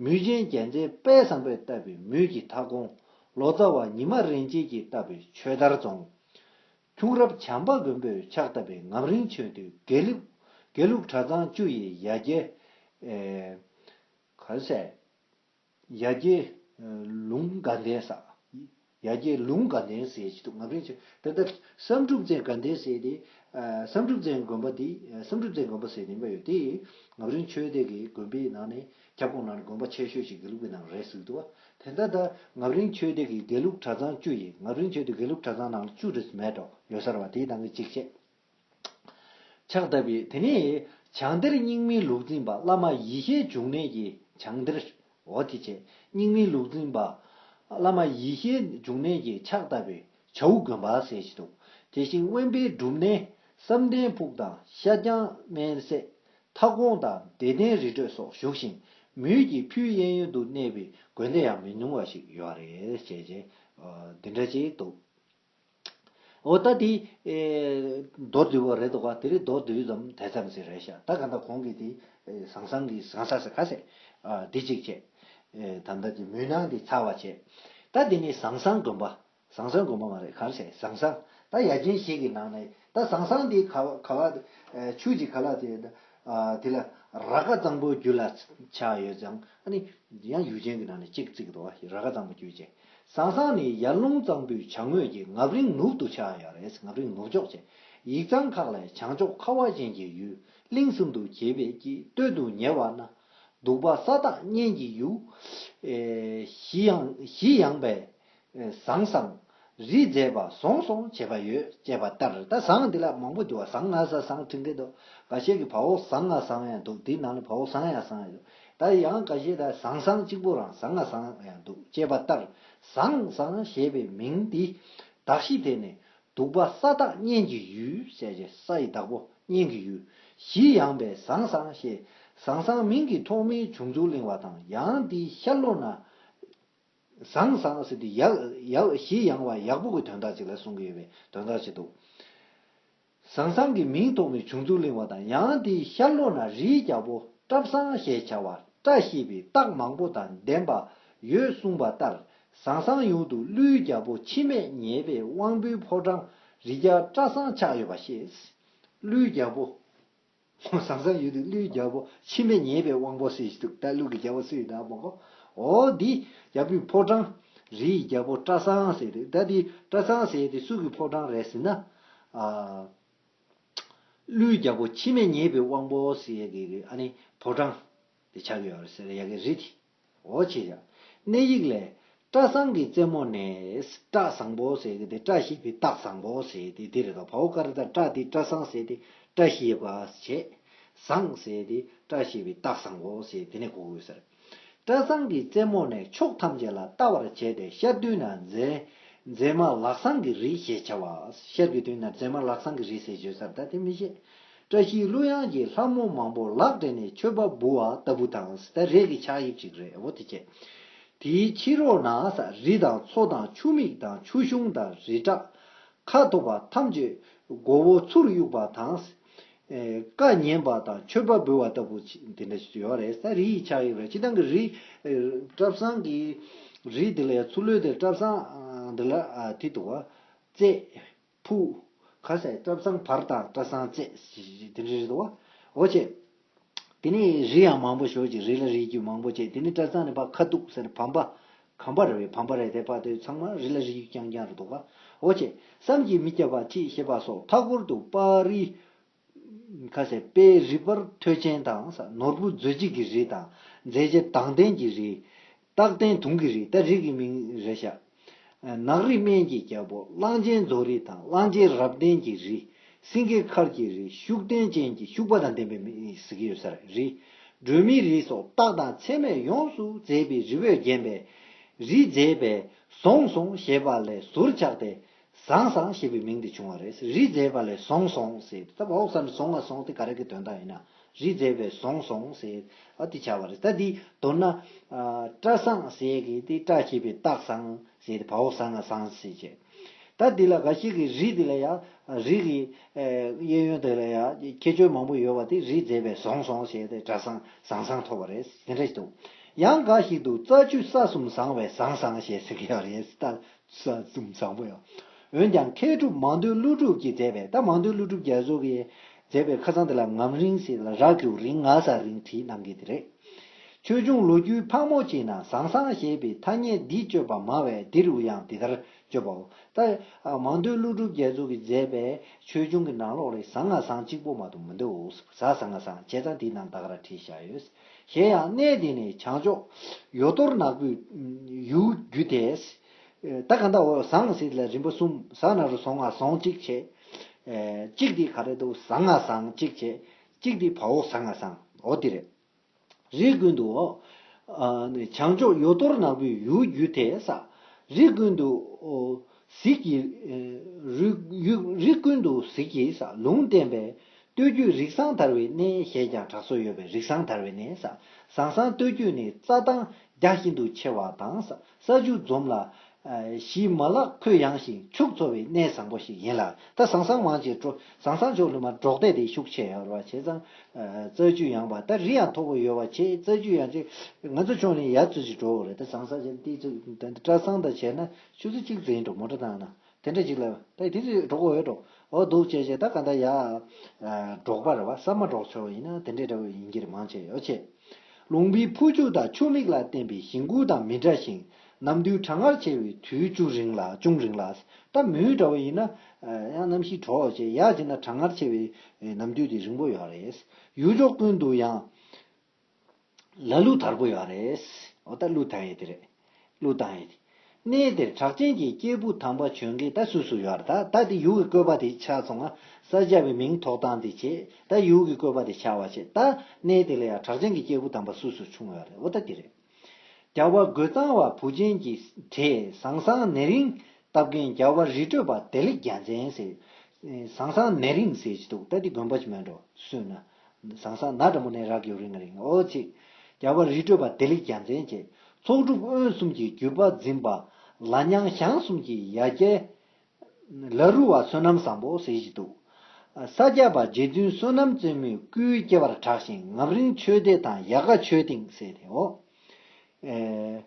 མུས་ཆེན་རྒྱལ་མཚན་དཔལ་བཟང་པོས་བཏབ་པའི་མུས་ཀྱི་མཐའ་དགོན། ལོ་ཙཱ་བ་ཉི་མ་རིན་ཆེན་གྱིས་བཏབ་པའི་ཆོས་དར་རྫོང་། ཁྱུང་རབས་བྱམས་པ་མགོན་པོས་ཕྱག་བཏབ་པའི་ངམ་རིང་ཆོས་སྡེའི་དགེ་ལུགས་དགེ་ལུགས་གྲྭ་ཚང་བཅུ་ཡི་ཡ་གྱལ། ཨེ། ག་ཟེར། ཡ་གྱལ། ལུང་དགའ་ལྡན་ས། ཡ་གྱལ་ལུང་དགའ་ལྡན་ཟེར་གྱི་འདུག་ངམ་རིང་ཆོས། ད་ལྟ་བསམ་གྲུབ་བཙན་དགའ་ལྡན་ཟེར་དེ། ཨ། བསམ་གྲུབ་བཙན་དགོན་པ་དེ། ཨ། བསམ་གྲུབ་བཙན་དགོན་པ་ཟེར་དེ་མ་ཡོད་དེ། ངམ་རིང་ཆོས་སྡེ་གི་དགོན་པའི་ནང་ནས་ཁྱབ་ཁོངས་ནང་ནས་དགོན་པ་ཆེ་ཤོས་ཤིག་དགེ་ལུགས་ཀྱི་ནང་རེད་ཟེར་གྱི་འདུག་བ། དེ་ལྟ་ད་ངམ་རིང་ཆོས་སྡེ་གི་དགེ་ལུགས་གྲྭ་ཚང་བཅུ་ཡི། ངམ་རིང་ཆོས་སྡེ་དགེ་ལུགས་གྲྭ་ཚང་ནང་ལ་བཅུ་རེ་མེད་འགྲོ་ཡོད་ས་རེད་བ། དེའི་ནང་གི་གཅིག་བྱས། ཕྱག་བཏབ་པའི་དེ་ནས་བྱང་གཏེར་རྙིང་མའི་ལུགས་འཛིན་པ་བླ་མ་ཡེ་ཤེས་འབྱུང་གནས་ཀྱི་བྱང་གཏེར། འོ་དེ་བྱས། རྙིང་མའི་ལུགས་འཛིན་པ་བླ་མ་ཡེ་ཤེས་འབྱུང་གནས་ཀྱིས་ཕྱག་བཏབ་པའི་བྱའུ་དགོན་པ་ཟེར་ཞིག་འདུག་དེ་བཞིན་དབེན་པའི་སྒྲུབ་གནས་བསམ་གཏན་ཕུག་དང་ཤར་བྱང་སྨན་གསེས། མཐའ་དགོན་དང་བདེ་ལྡན་རི་ཁྲོད་སོགས་བཞུགས་ཤིང་། མུས་ཀྱི་ཕུའི་གཡས་གཡོན་དུ་གནས་པའི་དགོན་སྡེ་ཡང་མི་ཉུང་བ་ཞིག་ཡོད་རེད་ཅེས་བྱས། འདི་འདྲ་ཅིག་འདུག་འོ་ད་དེ། ཨེ། མདོར་བསྡུས་པ་རེད་འདུག་ག་དེ་རིང་མདོར་བསྡུས་ཙམ་དེ་ཙམ་ཞིག་རེད་ཤག་ད་ག་ད་གོང་གི་དེ། ཨེ། ཟང་ཟང་གི་ཟང་ཟ་ཟེར་ག་ཟེར། ཨ། འདི་གཅིག་བྱས། ཨེ། ད་ལྟ་དེ་མུན་སྣང་འདི་ཚར་བ་བྱས། ད་འདི་ནི་ཟང་ཟང་དགོན་པ། ཟང་ཟང་དགོན་པ་མ་རེད། ག་རེ་ཟེར། ཟང་ཟང་། ད་ཡ་མཚན་བཞི་གི་ནང་ནས་ད་ཟང་ཟང་འདི་ག་བ་ག་བ། ཨེ། ཆུ་གཅིག་ག་ལ་དེ། ཨ། དེ་ལ་ར་ག་གཙང་པོའི་རྒྱུད་ལ་ཆགས་ཡོད་ཙང་། ཨ་ནི་ཡང་ཡུལ་ཅན་གྱི་ནང་ནས་གཅིག་བརྩི་གི་འདུག་བ། ར་ག་གཙང་པོ་རྒྱུད་ཅན། ཟང་ཟང་ནི་ཡར་ཀླུང་གཙང་པོའི་བྱང་ངོས་ཀྱི་ངམ་རིང་ནུབ་ཏུ་ཆགས་ཡོད་རེད། ངམ་རིང་ནུབ་ཕྱོགས་བྱས། ཡིག་ཚང་ཁག་ལས་བྱང་ཕྱོགས་ཁ་བ་ཅན་གྱི་ཡུལ་གླིང་གསུམ་དུ་གྱེས་པའི་གི་སྟོད་དུ་ཉེ་བ་ན། གདུག་པ་ས་བདག་གཉན་གྱི་ཡུལ། ཨེ། གཞི་ཡངས་གཞི་ཡངས་པས། ཨེ། ཟང་ཟང་རིས་མཛད་པ་ཟོང་ཟོང་བྱེད་པ་ཡོད་ཅེས་པ་ལྟར། ད་ཟང་འདི་ལ་མང་པོ་འདུག་བ། ཟང་ང་ཟ་ཟང་འཁྲིག་གི་འདུག་འགའ་ཤས་ཀྱིས་བའོ་ཟང་ང་ཟང་ཡང་འདུག་འདིའི་ནང་ནས་བའོ་ཟང་ཡང་ཟང་ཡང་འདུག་ད་ཡང་འགའ་ཤས་ད་ཟང་ཟང་གཅིག་པོ་རང་ཟང་ང་ཟང་ཡང་འདུག་ཅེས་པ་ལྟར། ཟང་ཟང་ཞེས་པའི་མིང་འདི་གདགས་གཞི་དེ་ནི་གདུག་པ་ས་བདག་གཉན་གྱི་ཡུལ་ཟེར་བྱས། ས་ཡི་བདག་པོ་གཉན་གྱི་ཡུལ། གཞི་ཡངས་པས་ཟང་ཟང་ཞེས་ཟང་ཟང་མིང་གི་ཐོག་མའི་བྱུང་ཚུལ་གླེང་བ་དང་། ཡང་འདིའི་ཤར་ལྷོ་ན། ཟང་ཟང་ཟེར་དུས་ཡག་ཡག་གཞི་ཡངས་པ་ཡག་པོ་གི་དོན་དག་ཅིག་ལ་གསུང་གི་ཡོད་པའི་དོན་དག་ཅིག་འདུག་ཟང་ཟང་གི་མིང་ཐོགས་ནས་བྱུང་ཚུལ་གླེང་བ་དང་། ཡང་དེའི་ཤར་ལྷོ་ན་རིའི་རྒྱལ་པོ་བཀྲ་བཟང་ཞེས་བྱ་བ་བཀྲ་ཤིས་པའི་རྟགས་མང་པོ་དང་ལྡན་པ་ཡོད་གསུངས་པ་ལྟར། ཟང་ཟང་ཡུལ་དུ་ཀླུའི་རྒྱལ་པོ་འཆི་མེད་ཉེས་པའི་དབང་པོའི་ཕོ་བྲང་རི་རྒྱལ་བཀྲ་བཟང་ཆགས་ཡོད་པ་ཤེས། ཀླུའི་རྒྱལ་པོ། ཟང་ཟང་ཡུལ་དུ་ཀླུའི་རྒྱལ་པོ་འཆི་མེད་ཉེས་པའི་དབང་པོ་ཟེར་ཞིག་འདུག་ད་ཀླུ་གི་རྒྱལ་པོ་སུ་ཡིན་ན་མ་གོ། འོ་འདི་རྒྱལ་པོའི་ཕོ་བྲང་། རིའི་རྒྱལ་པོ་བཀྲ་བཟང་ཟེར་ཏེ། ད་འདི་བཀྲ་བཟང་ཟེར་ཏེ་སུ་གི་ཕོ་བྲང་རེད་ཟེར་ན། ཨ། ཀླུའི་རྒྱལ་པོ་འཆི་མེད་ཉེས་པའི་དབང་པོ་ཟེར་གི་ཨ་ནི་ཕོ་བྲང་དེ་ཆགས་ཀྱི་ཡོད་རེད་ཟེར་ཡ་གི་རི་དེ། འོ་བྱས་ཀྱང་། གནས་ཡིག་ལས། བཀྲ་བཟང་གི་རྩེ་མོ་ནས། བཀྲ་བཟང་པོ་ཟེར་གི་དེ། བཀྲ་ཤིས་པའི་རྟགས་བཟང་པོ་ཟེར་དེ་འདི་རེད་དོ། བའོ་ཀ་རི་ད་བཀྲ་དེ་བཀྲ་བཟང་ཟེར་དེ་བཀྲ་ཤིས་པ་བྱས། བཟང་ཟེར་དེ་བཀྲ་ཤིས་པའི་རྟགས་བཟང་པོ་ཟེར་དེ་ནས་གོ་དགོས་ཟེར། བཀྲ་བཟང་གི་རྩེ་མོ་ནས་ཕྱོགས་ཐམས་ཅད་ལ་ལྟ་བར་བྱས་ཏེ། ཤར་མདུན་ན་མཛེས་མཛེས་མ་ལག་བཟང་གི་རི་ཞེས་བྱ་བ། ཤར་གྱི་མདུན་ན་མཛེས་མ་ལག་བཟང་གི་རི་ཟེར་བརྗོད་ས་ད་དེ་མི་ཤེས། བཀྲ་ཤིས་གླུ་དབྱངས་ཀྱི་ལྷ་མོ་མང་པོ་ལག་སྦྲེལ་ནས། མཆོད་པ་འབུལ་བ་ལྟ་བུ་དང་། ད་རས་ཀྱི་ཕྱག་དབྱིབས་ཅིག་རེད། འོ་དེ་བྱས། དེའི་ཕྱི་རོལ་ན་ས་རི་དང་མཚོ་དང་ཆུ་མིག་དང་ཆུ་ཤུང་དང་རི་བྲག་ཁ་དོག་པ་ཐམས་ཅད་ མགོ་བོ་ཚུར་གཡུག་པ་དང་། ཨེ། བཀའ་ཉན་པ་དང་མཆོད་པ་འབུལ་བ་ལྟ་བུ་ཅིག་དེ་འདྲ་ཞིག་ཡོད་རེད། ད་རི་ཡི་ཆགས་ཡོད་རེད། སྤྱིར་བཏང་གི་རི། ཨེ། བཀྲ་བཟང་གི་རི་དེ་ལ་ཡ་ཚུར་ལོས་དེ་བཀྲ་བཟང་། ཨ། འདི་ལ། ཨ། དེ་འདུག་བ། རྩེ། ཕུ། ཁ་ཟས་བཀྲ་བཟང་བར་དང་བཀྲ་བཟང་རྩེ་ཞེས་དེ་འདྲ་རེད་དོ། འོ་ཆེ། དེ་ནས་རི་ཡང་མང་པོ་ཞོ་ཅིག་རི་ལ་རི་རྒྱུད་མང་པོ་བྱས། དེ་ནས་བཀྲ་བཟང་ནས་ཕར་ཁ་ཐུག་ཟེར་བམ་པ། གམ་པ་རེད་པས། བམ་པ་རེད་དེ། ཕར་དེ་ཚང་མ་རི་ལ་རི་རྒྱུད་རྐྱང་རྐྱང་རེད་འདུག་ག་འོ་ཆེ། བསམ་གྱིས་མི་ཁྱབ་པ་ཅིག་ཞེས་པ་སོགས། མཐའ་སྐོར་དུ་དཔའ་རི། ཁ་ཟས་དཔལ་རི་དཔལ་ཐོད་ཅན་དང་། ནོར་བུ་མཛོད་འཇིགས་ཀྱི་རི་དང་། མཛེས་བྱེད་མདངས་ལྡན་གྱི་རི། རྟག་བརྟན་དུང་གི་རི། ད་རིགས་ཀྱི་མིང་རེད་ཤག་ནགས་རི་སྨན་གྱི་རྒྱལ་པོ། གླང་ཆེན་རྫོང་རི་དང་། གླང་ཆེན་རབ་ལྡན་གྱི་རི། སེང་གེ་མཁར་གྱི་རི། ཤུགས་ལྡན་ཅན་གྱི། ཤུག་པ་དང་ལྡན་པའི་མི་ཟེར་གྱི་ཡོད་ས་རེད། རི། སྒྲོན་མེའི་རི་སོགས་རྟགས་དང་མཚན་མས་ཡོངས་སུ་མཛེས་པའི་རི་བོས་བརྒྱན་པའི། རི་མཛེས་པས་ཟོང་ཟོང་ཞེས་པ་ལས་ཟུར་ཆག་སྟེ། ཟང་ཟང་ཞེས་པའི་མིང་དེ་བྱུང་བ་རེད། རི་མཛེས་པ་ལས་ཟོང་ཟོང་ཟེར། ད་བོག་ས་ནས་ཟོང་ང་ཟོང་དེ་ག་རེ་གི་དོན་དག་ཡིན་ན། རི་མཛེས་པས་ཟོང་ཟོང་ཟེར། ཨ། དེ་ཆགས་པ་རེད། ད་འདི་མདོར་ན། ཨ། བཀྲ་བཟང་ཟེར་གི་དེ་བཀྲ་ཞེས་པའི་རྟགས་བཟང་ཟེར་ཏེ། བོག་ཟང་ང་ཟང་ཟེར་བྱས། ད་འདི་ལ་འགའ་ཞིག་གིས་རི་འདི་ལ་ཡང་། རི་གི། ཨེ། གཡས་གཡོན་དེ་ལ་ཡང་ཁྱད་ཆོས་མང་པོ་ཡོད་པ་དེ། རི་མཛེས་པས་ཟོང་ཟོང་ཟེར་ཏེ། བཀྲ་བཟང་ཟང་ཟང་ཐོབ་པ་རེད། དེ་འདྲ་ཞིག་འདུག་ཡང་འགའ་ཞིག་ཏུ་རྩྭ་ཆུ་ས་གསུམ་བཟང་བས་ཟང་ཟང་ཞེས་ཟེར་གྱི་ཡོད་རེད། ད། ས་གསུམ་བཟང་པོ་ཡོད། འོན་ཀྱང་མཁས་གྲུབ་མང་ཐོས་ཀླུ་སྒྲུབ་ཀྱིས་མཛད་པའི། ད་མང་ཐོས་ཀླུ་སྒྲུབ་རྒྱ་མཚོ་གིས་མཛད་པའི་ཁ་སང་དེ་ལ་ངམ་རིང་ཟེར་ལ། ར་གི་གུ་རིང་། ང་ས་རིང་བྲིས་གནང་གི་དེ་རེད། ཆོས་འབྱུང་ལོ་རྒྱུས་ཕག་མོ་ཅིག་ན་ཟང་ཟང་ཞེས་པའི་ཐ་སྙད་འདི་སྤྱོད་པ་མང་བས། འདི་རུ་ཡང་འདི་ལྟར་བརྗོད་པའོ། ད། ཨ། མང་ཐོས་ཀླུ་སྒྲུབ་རྒྱ་མཚོ་གིས་མཛད་པའི་ཆོས་འབྱུང་གི་ནང་ལོགས་ལ་ཟང་ང་ཟང་གཅིག་པོ་མ་གཏོགས་མི་འདུག་ཟ་ཟང་ང་ཟང་བྱས་ཙང་དེའི་ནང་ད་ག་ར་བྲིས་བཞག་ཡོད། གཞན་ཡང་གནས་འདི་ནི་བྱང་ཕྱོགས་ཡོ་དོར་ནག་པོའི་ཡུལ་རྒྱུད་དེ། ད་ག་འདྲ་འོ། ཟང་ཟེར་ལ་རིམ་པ་གསུམ། ཟ་ན་རུ་ཟོང་ང་ཟོང་གཅིག་བྱས། ཨེ། གཅིག་དེ་ག་རེ་འདུག་ཟང་ང་ཟང་གཅིག་བྱས། གཅིག་དེ་བ་འོག་ཟང་ང་ཟང་། འོ་དེ་རེད། རི་ཀུན་ཏུ། ཨ། བྱང་ཕྱོགས་ཡོ་དོར་ནག་པོའི་ཡུལ་རྒྱུད་དེ་ས། རི་ཀུན་ཏུ། ཨོ། གཟིག་གི། ཨེ། རི། ཡུལ། རི་ཀུན་ཏུ་གཟིག་གི་ས། ལུང་བསྟན་པའི། སྟོད་རྒྱུད་རིགས་བཟང་དར་བའི་གནས་ཞེས་ཀྱང་གྲགས་སུ་ཡོད་པའི། རིགས་བཟང་དར་བའི་གནས་ས། ཟང་ཟང་སྟོད་རྒྱུད་ནི་རྩྭ་ཐང་རྒྱ་ཤིན་ཏུ་ཆེ་བ་དང་། ས། ས་ཆུ་འཛོམས་ལ། ཨ། གཞི་མ་ལག་ཁོད་ཡངས་ཤིང་ཕྱུགས་འཚོ་བའི་གནས་བཟང་པོ་ཞིག་ཡིན་ལ། ད་ཟང་ཟང་མང་ཆེ་འགྲོ། ཟང་ཟང་ཕྱོགས་ལ་མ་འབྲོག་སྡེ་དེ་ཤུགས་ཆེ་ཡོད་རེད་བ། བྱས་ཙང་། ཨ། རྩྭ་ཆུ་ཡངས་པ། ད་རི་ཡང་མཐོ་པོ་ཡོད་པ་བྱས། རྩྭ་ཆུ་ཡང་ཅིག་ང་ཚོ་ཕྱོགས་ནས་ཡར་ཚུར་ཅིག་འགྲོ་དགོས་རེད། ད་ཟང་ཟང་བྱས་ཏེ་ཚུར་ད་བཀྲ་བཟང་དང་བྱས་ན་ཆུ་ཚོད་གཅིག་ཙམ་འགྲོ། མོ་ཊ་བཏང་ན། དེ་འདྲ་ཅིག་ལ་ད་དེ་ཚོ་འགྲོ་དགོས་ཡོད་འགྲོ། འོ་འདུག་བྱས་བྱས་ད་ག་འདྲ་ཡ། ཨ། འབྲོག་པ་རེད་བ། ས་མ་འབྲོག་ཕྱོགས་ཡིན་ན་དེ་འདྲའི་འདྲ་བོ་ཡིན་གྱི་རེད། མང་ཆེ་ཡོད་ཆེ། ལུང་པའི་ཕུ་ཆུ་དང་ཆུ་མིག་ལ་བརྟེན་པའི་ཞིང་ཁུལ་དང་མི་འདྲ་ཞིང་། ནམ་དུས་གྲང་ངར་ཆེ་བའི་དུས་ཅུང་རིང་ལ། ཅུང་རིང་ལ། ད་མུའུ་འདྲ་བོ་ཡིན་ན། ཨ། ཡང་གནམ་གཤིས་དྲོ་བ་བྱས། ཡག་བྱས་ན་གྲང་ངར་ཆེ་བའི་ནམ་དུས་དེ་རིང་པོ་ཡོད་རེད། ཡུལ་ཕྱོགས་ཀུན་ཏུ་ཡང་། ལ་ལུ་དར་པོ་ཡོད་རེད། འོ་ད་ལུ་དར་ཡས་དེ་རེད། ལུ་དར་ཡས་དེ། གནས་དེར་གྲགས་ཅན་གྱི་སྐྱེས་བུ་དམ་པ་བྱོན་མཁན་ད་སུ་སུ་ཡོད་རེད། ད་ད་དེ་ཡུལ་གྱི་བཀོད་པ་དེ་ཆགས་སོང་ང་། ས་སྐྱ་པའི་མིང་ཐོགས་སྟངས་དེ་བྱས། ད་ཡུལ་གྱི་བཀོད་པ་དེ་ཆགས་པ་བྱས། ད་གནས་དེ་ལ་ཡང་གྲགས་ཅན་གྱི་སྐྱེས་བུ་དམ་པ་སུ་སུ་བྱུང་ཡོད་རེད། འོ་ད་དེ་རེད། རྒྱལ་བ་རྒོད་གཙང་བ་བུ་ཆེན་གྱི་གྲས་ཟང་ཟང་ནེ་རིང་བཏབ་མཁན་རྒྱལ་བ་རི་ཁྲོད་པ་བདེ་ལེགས་རྒྱལ་མཚན་ཟེར། ཟང་ཟང་ནེ་རིང་ཟེར་གྱི་འདུག་ད་འདི་དགོན་པ་ཅིག་མིན་འགྲོ་སུས་ན། ཟང་ཟང་ན་འགྲེང་བུ་ནེ་ར་གི་གུ་རི་ང་རིང་། འོ་ཅིག་རྒྱལ་བ་རི་ཁྲོད་པ་བདེ་ལེགས་རྒྱལ་མཚན་བཅས། ཚོགས་དྲུག་དབོན་གསུམ་གྱི་བརྒྱུད་པ་འཛིན་པ། ལ་ཉང་ཞང་གསུམ་གྱི་ཡ་གྱལ། ལ་རུ་བ་བསོད་ནམས་བཟང་པོ་ཟེར་གྱི་འདུག་ས་སྐྱ་པ་རྗེ་བཙུན་བསོད་ནམས་བརྩོན་མའི་སྐུའི་སྐྱེ་བར་གྲགས་ཤིང་། ངམ་རིང་ཆོས་སྡེ་དང་ཡལ་ག་ཆོས་སྡིངས་ཟེར་ཏེ། འོ། ཨེ།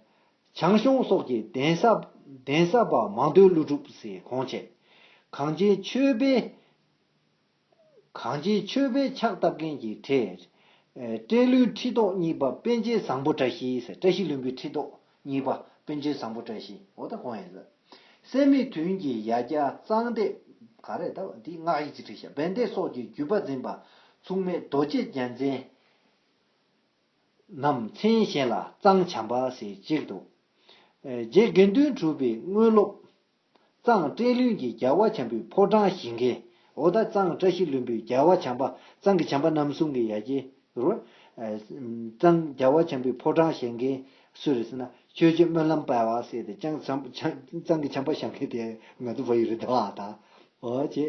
བྱང་ཤོང་སོགས་ཀྱི་གདན་ས། གདན་ས་པ་མང་ཐོས་ཀླུ་སྒྲུབ་ཟེར་གོང་བྱས། གངས་ཅན་ཆོས་པའི། གངས་ཅན་ཆོས་པའི་ཕྱག་བཏབ་མཁན་གྱི་གྲས། ཨེ། བཀྲས་ལྷུན་ཁྲི་ཐོག་གཉིས་པ་པཎ་ཆེན་བཟང་པོ་བཀྲ་ཤིས་ཟེར། བཀྲ་ཤིས་ལྷུན་པོའི་ཁྲི་ཐོག་གཉིས་པ་པཎ་ཆེན་བཟང་པོ་བཀྲ་ཤིས། འོ་ད་གོང་ཡིན་ཟེར། སད་མི་དུན་གྱི་ཡ་གྱལ་གཙང་སྡེ། ག་རེ་ད་འདི་སྔགས་ཡིག་ཅིག་བྲིས་ཤག་བན་དེ་སོགས་ཀྱི་བརྒྱུད་པ་འཛིན་པ་མཚུངས་མེད་རྡོ་རྗེ་རྒྱལ་མཚན། ནམ་མཚན་གཞན་ལ་གཙང་བྱམས་པ་ཟེར་གཅིག་འདུག་ཨེ། རྗེ་དགེ་འདུན་གྲུབ་པའི་དངོས་སློབ། གཙང་བཀྲས་ལྷུན་གྱི་རྒྱལ་བ་བྱམས་པའི་ཕོ་བྲང་བཞེངས་མཁན། འོ་ད་གཙང་བཀྲ་ཤིས་ལྷུན་པོའི་རྒྱལ་བ་བྱམས་པ། གཙང་གི་བྱམས་པ་རྣམ་གསུམ་གྱི་ཡ་གྱལ་རུ། ཨེ། གཙང་རྒྱལ་བ་བྱམས་པའི་ཕོ་བྲང་བཞེངས་མཁན་སུ་རེད་ཟེར་ན། ཆོས་རྗེ་སྨོན་ལམ་དཔལ་བ་ཟེར་ཏེ། གཙང་བྱམས། གཙང་གི་བྱམས་པ་བཞེངས་མཁན་དེ་ང་ཚོ་བོད་ཡིག་རེད་འདུག་ཨ། ད་འོ་ཅེ།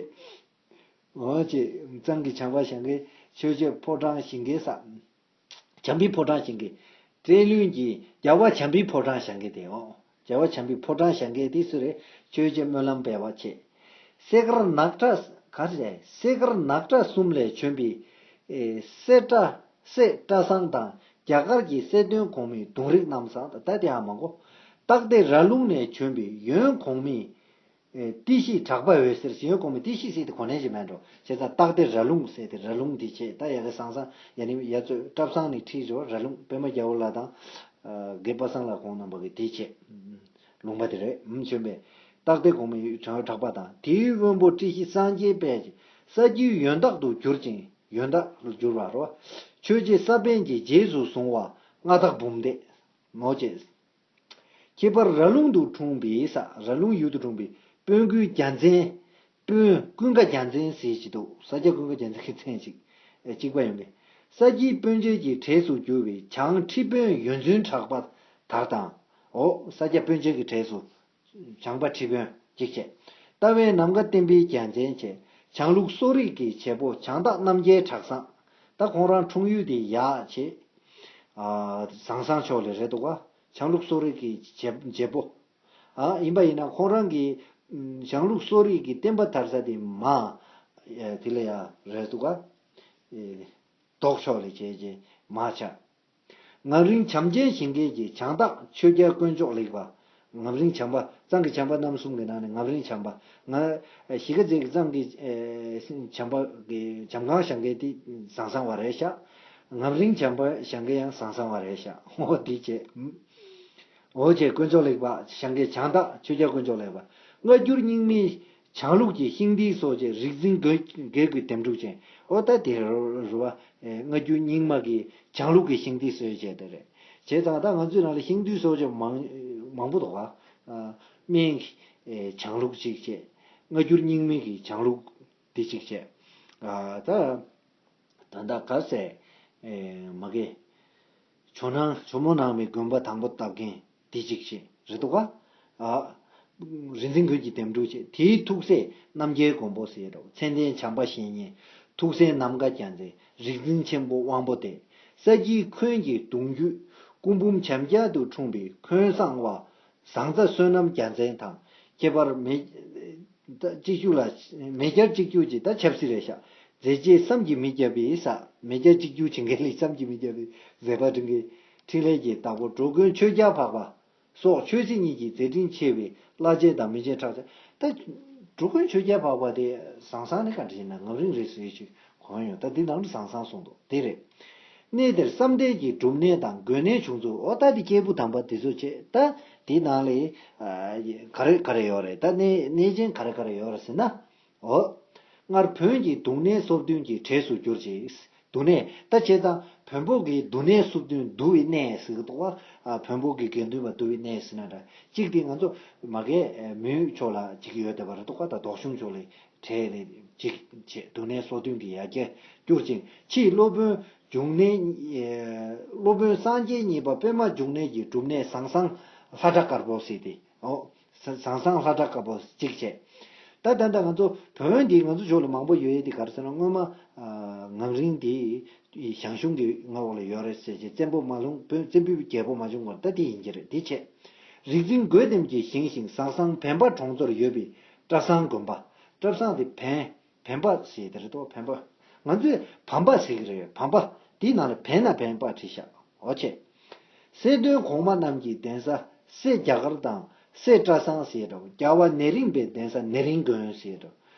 འོ་ཅེ། གཙང་གི་བྱམས་པ་བཞེངས་མཁན། ཆོས་རྗེ་ཕོ་བྲང་བཞེངས་མཁན་ས། བྱམས་པའི་ཕོ་བྲང་བཞེངས་མཁན། བཀྲས་ལྷུན་གྱི་རྒྱལ་བ་བྱམས་པའི་ཕོ་བྲང་བཞེངས་མཁན་དེ། འོ། རྒྱལ་བ་བྱམས་པའི་ཕོ་བྲང་བཞེངས་མཁན་དེ་སུ་རེད། ཆོས་རྗེ་སྨོན་ལམ་དཔལ་བ་བྱས། སེ་དཀར་ནག་ཁྲ། ག་རེ་རེད། སེ་དཀར་ནག་ཁྲ་གསུམ་ལས་བྱོན་པའི་ཨེ་སེ་སྐྲ་སེ་སྐྲ་བཟང་དང་རྒྱ་གར་གྱི་སེ་སྟོན་གོང་མའི་གདུང་རིགས་རྣམས་སམ། ད་དེ་ཡང་མང་གོ། སྟག་སྡེ་ར་ལུང་ནས་བྱོན་པའི་ཡོན་གོང་མའི་ཨེ་ཏི་ཤི་གྲགས་པ་འོད་ཟེར་ཞེས། ཡོན་གོང་མའི་ཏི་ཤི་ཟེར་དེ་གོ་ནས་ཅི་མེད་འགྲོ། བྱས་ཙང་སྟག་སྡེ་ར་ལུང་ཟེར་དེ་ར་ལུང་དེ་བྱས། ད་ཡ་གི་ཟང་ཟང་ཡ་ནི་ཡ་ཚོད་བཀྲ་བཟང་ནས་ཁྲིད་འགྲོ། ར་ལུང་པད་མ་རྒྱལ་པོ་ལགས་དང་ཨ་དགེ་པ་སངས་ལགས་ཁོང་རྣམ་པ་གི་དེ་བྱས། ལུང་པ་དེ་རེད། ཨུམ་བྱོན་པས། སྟག་སྡེ་གོང་མའི་དྲན་གྲགས་པ་དང་། དེའི་དབོན་པོ་ཏི་ཤི་སངས་རྒྱས་པས་ཀྱི་ས་ཀྱི་ཡོན་བདག་ཏུ་གྱུར་ཅིང་། ཡོན་བདག་ལ་གྱུར་པ་རོ། ཆོས་རྗེ་ས་པཎ་གྱིས་རྗེས་སུ་བཟུང་བ་མངའ་བདག་འབུམ་སྡེ་ནོ་ཅེས། ཁྱད་པར་ར་ལུང་དུ་འཁྲུངས་པའི་ས། ར་ལུང་ཡུལ་དུ་འཁྲུངས་པའི་དཔོན་ཀུན་རྒྱལ་མཚན། དཔོན་ཀུན་དགའ་རྒྱལ་མཚན་ཟེར་གྱི་འདུག་ས་སྐྱ་ཀུན་དགའ་རྒྱལ་མཚན་གྱི་མཚན་ཅིག་ཨེ་གཅིག་པ་ཡོང་གི། ས་ཀྱི་དཔོན་བྱེད་ཀྱི་གྲས་སུ་གྱུར་པའི་བྱང་ཁྲི་དཔོན་ཡོན་བཙུན་གྲགས་པ་དར་དང་། འོ་ས་སྐྱ་དཔོན་བྱེད་ཀྱི་གྲས་སུ་བྱང་པ་ཁྲི་དཔོན་གཅིག་བྱས། རྟ་བའི་ནམ་མཁའ་བསྟན་པའི་རྒྱལ་མཚན་བྱས། བྱང་ལུགས་གསོ་རིག་གི་བྱེད་པོ་བྱང་སྟག་རྣམ་རྒྱལ་གྲགས་བཟང་། ད་ཁོང་རང་འཁྲུངས་ཡུལ་དེ་ཡག་བྱས། ཨ་ཟང་ཟང་ཕྱོགས་ལས་རེད་འདུག་ག་བྱང་ལུགས་གསོ་རིག་གི་བྱེད་བྱེད་པོ། ཨ་ཡིན་པ་ཡིན་ན་ཁོང་རང་གི་ཨམ་བྱང་ལུགས་གསོ་རིག་གི་བསྟན་པ་དར་ས་དེ་མ་ཨེ་དེ་ལ་ཡ་རེད་འདུག་ག་ཨེ་ལྡོག་ཕྱོགས་ལས་བྱས་རྗེས་མ་ཆགས། ངམ་རིང་བྱམས་ཆེན་ཞིང་སྐྱེས་ཀྱི་བྱང་སྟག་ཆོས་རྒྱལ་དཀོན་མཆོག་ལེགས་པ། ངམ་རིང་བྱམས་པ་གཙང་གི་བྱམས་པ་རྣམ་གསུམ་གྱི་ནང་ནས་ངམ་རིང་བྱམས་པ། ང་གཞིས་ཀ་རྩེ་གི་གཙང་གི་ཨེ་བྱམས་པ་གི་བྱམས་སྒང་ཞིང་སྐྱེས་དེ་ཟང་ཟང་བ་རེད་ཤག་ངམ་རིང་བྱམས་པ་ཞིང་སྐྱེས་ཡང་ཟང་ཟང་བ་རེད་ཤག་འོ་དེ་བྱས། འོ་བྱས་དཀོན་མཆོག་ལེགས་པ་ཞིང་སྐྱེས་བྱང་སྟག་ཆོས་རྒྱལ་དཀོན་མཆོག་ལེགས་པ། སྔ་འགྱུར་རྙིང་མའི་བྱང་ལུགས་ཀྱི་ཤིང་རྟའི་སྲོལ་བཅས་རིག་འཛིན་རྒོད་རྒོད་ཀྱི་འདེམས་སྒྲུག་ཅན། འོ་ད་དེ་རུ་བ་སྔ་འགྱུར་རྙིང་མ་གི་བྱང་ལུགས་ཀྱི་ཤིང་རྟའི་སྲོལ་བཅས་དེ་རེད། བྱས་ཙང་ད་ང་ཚོའི་ནང་ལ་ཤིང་རྟའི་སྲོལ་བཅས་མང་མང་པོ་འདུག་ག་སྨན་གྱི་བྱང་ལུགས་གཅིག་བྱས། སྔ་འགྱུར་རྙིང་མའི་གི་བྱང་ལུགས་དེ་གཅིག་བྱས། ད། ད་ལྟ་ག་ཟེ། མ་གེ། ཇོ་ནང་ཇོ་མོ་ནང་མའི་དགོན་པ་དང་པོ་བཏབ་མཁན་དེ་གཅིག་བྱས་རེད་འདུག་ག་ཨ། རིག་འཛིན་རྒོད་ཀྱི་འདེམས་སྒྲུག་བྱས། དེའི་ཐུགས་སྲས་རྣམ་རྒྱལ་མགོན་པོ་ཟེར་རོ། མཚན་ལྡན་བྱམས་པ་བཤེས་གཉེན། ཐུགས་སྲས་ནམ་མཁའ་རྒྱལ་མཚན། རིག་འཛིན་ཆེན་པོ་དབང་པོ་སྟེ། ས་དཀྱིལ་འཁོན་གྱི་གདུང་རྒྱུད་སྐུ་འབུམ་བྱམས་རྒྱལ་དུ་འཁྲུངས་པའི་འཁོན་བཟང་བ། ཟངས་རྩ་བསོད་ནམས་རྒྱལ་མཚན་དང་། ཁྱད་པར་མེ། ད་གཅིག་གྱུར་ལ། མེ་རྒྱལ་གཅིག་གྱུར་གྱི་ད་ཆབ་སྲིད་རེད་ཤག་མཛད་རྗེས་བསམ་གྱིས་མི་ཁྱབ་པའི་ས། མེ་རྒྱལ་གཅིག་གྱུར་བྱེད་མཁན་ལས་བསམ་གྱིས་མི་ཁྱབ་པའི་མཛད་པ་འཕྲིན་གྱི་འཕྲིན་ལས་ཀྱི་བདག་པོ་འགྲོ་མགོན་ཆོས་རྒྱལ་འཕགས་པ་སོགས་ཆོས་སྲིད་གཉིས་ཀྱི་མཛད་འཕྲིན་ཆེ་བའི་བླ་ཆེན་དང་མི་ཆེན་ཁྲག་ཆེན། ད་འགྲོ་མགོན་ཆོས་རྒྱལ་འཕགས་པ་དེ་ཟང་ཟང་ནི་ག་འདྲ་ཡིན་ན་ངམ་རིང་རེད་ཟེར་ཞིག་གོ་ཡོང་། ད་འདི་ནང་དུ་ཟང་ཟང་གསུངས་འདུག་དེ་རེད། གནས་དེར་བསམ་གཏན་གྱི་སྒྲུབ་གནས་དང་དགོན་གནས་བྱུང་ཚུལ། འོ་ད་འདི་སྐྱེས་བུ་དམ་པ་དེ་ཚོ་བྱས། ད་འདི་ནང་ལ་ཨ་ག་རེ་ག་རེ་ཡོད་རེད། ད་གནས་གནས་ཆེན་ག་རེ་ག་རེ་ཡོད་རེད་ཟེར་ན། འོ། སྔར་བོན་གྱི་འདུག་གནས་སོ་བདུན་གྱི་གྲས་སུ་གྱུར་ཅིང་། འདུག་གནས་ད་བྱས་ཙང་བོན་པོ་གི་འདུག་གནས་སོ་བདུན་འདུ་བའི་གནས་ཟེར་གི་འདུག་བ། ཨ་བོན་པོ་གི་དགེ་འདུན་པ་འདུ་བའི་གནས་ཟེར་ན་འདྲ། གཅིག་དེ་ང་ཚོ་མ་གའི་མོན་ཕྱོགས་ལ་གཅིག་ཡོད་བསྡད་པ་རེད་འདུག་ག་ད་ལྡོག་གཞུང་ཕྱོགས་ལ། གྲས་ལས་གཅིག་བྱས། འདུག་གནས་སོ་བདུན་གྱི་ཡ་གྱལ་གྱུར་ཅིང་། ཕྱིས་སློབ་དཔོན་འབྱུང་གནས། སློབ་དཔོན་སངས་རྒྱས་གཉིས་པ་པདྨ་འབྱུང་གནས་ཀྱི་སྒྲུབ་གནས་ཟང་ཟང་ལྷ་བྲག་དཀར་པོ་ཟེར་ཏེ། འོ། ཟ་ཟང་ཟང་ལྷ་བྲག་དཀར་པོ་གཅིག་བྱས། ད་ད་ལྟ་ང་ཚོ་བོན་འདི་ང་ཚོ་ཕྱོགས་ལ་མང་པོ་ཡོད་ཡས་དེ་ག་རེ་ཟེར་ན། སྔོན་མ་ཨ་ངམ་རིང་འདི་ཞང་ཞུང་གི་མངའ་འོག་ལ་ཡོད་རེད་ཟེར་བྱས། བཙན་པོ་མ་ལུང་བོན་བཙན་པོའི་རྒྱལ་པོ་མ་བྱུང་བར་ད་དེ་ཡིན་གྱི་རེད། དེ་བྱས། རིག་འཛིན་རྒོད་ལྡེམ་གྱིས་བཞེངས་ཤིང་ཟང་ཟང་བན་པ་གྲོང་ཚོར་ཡོད་པའི་བཀྲ་བཟང་དགོན་པ། བཀྲ་བཟང་དེ་བན། བན་པ་ཟེར་དེ་རེད་དོ། བན་པ། ང་ཚོས་བམ་པ་ཟེར་གྱི་རེད། བམ་པ། དེའི་ནང་ལ་བན་ན་བན་པ་བྲིས་ཤག་འོ་བྱས། སེ་སྟོན་གོང་མ་རྣམས་ཀྱི་གདན་ས་སེ་རྒྱ་གར་དང་སེ་བཀྲ་བཟང་ཟེར་རོ། རྒྱལ་བ་ནེ་རིང་པའི་གདན་ས་ནེ་རིང་དགོན་ཟེར་རོ།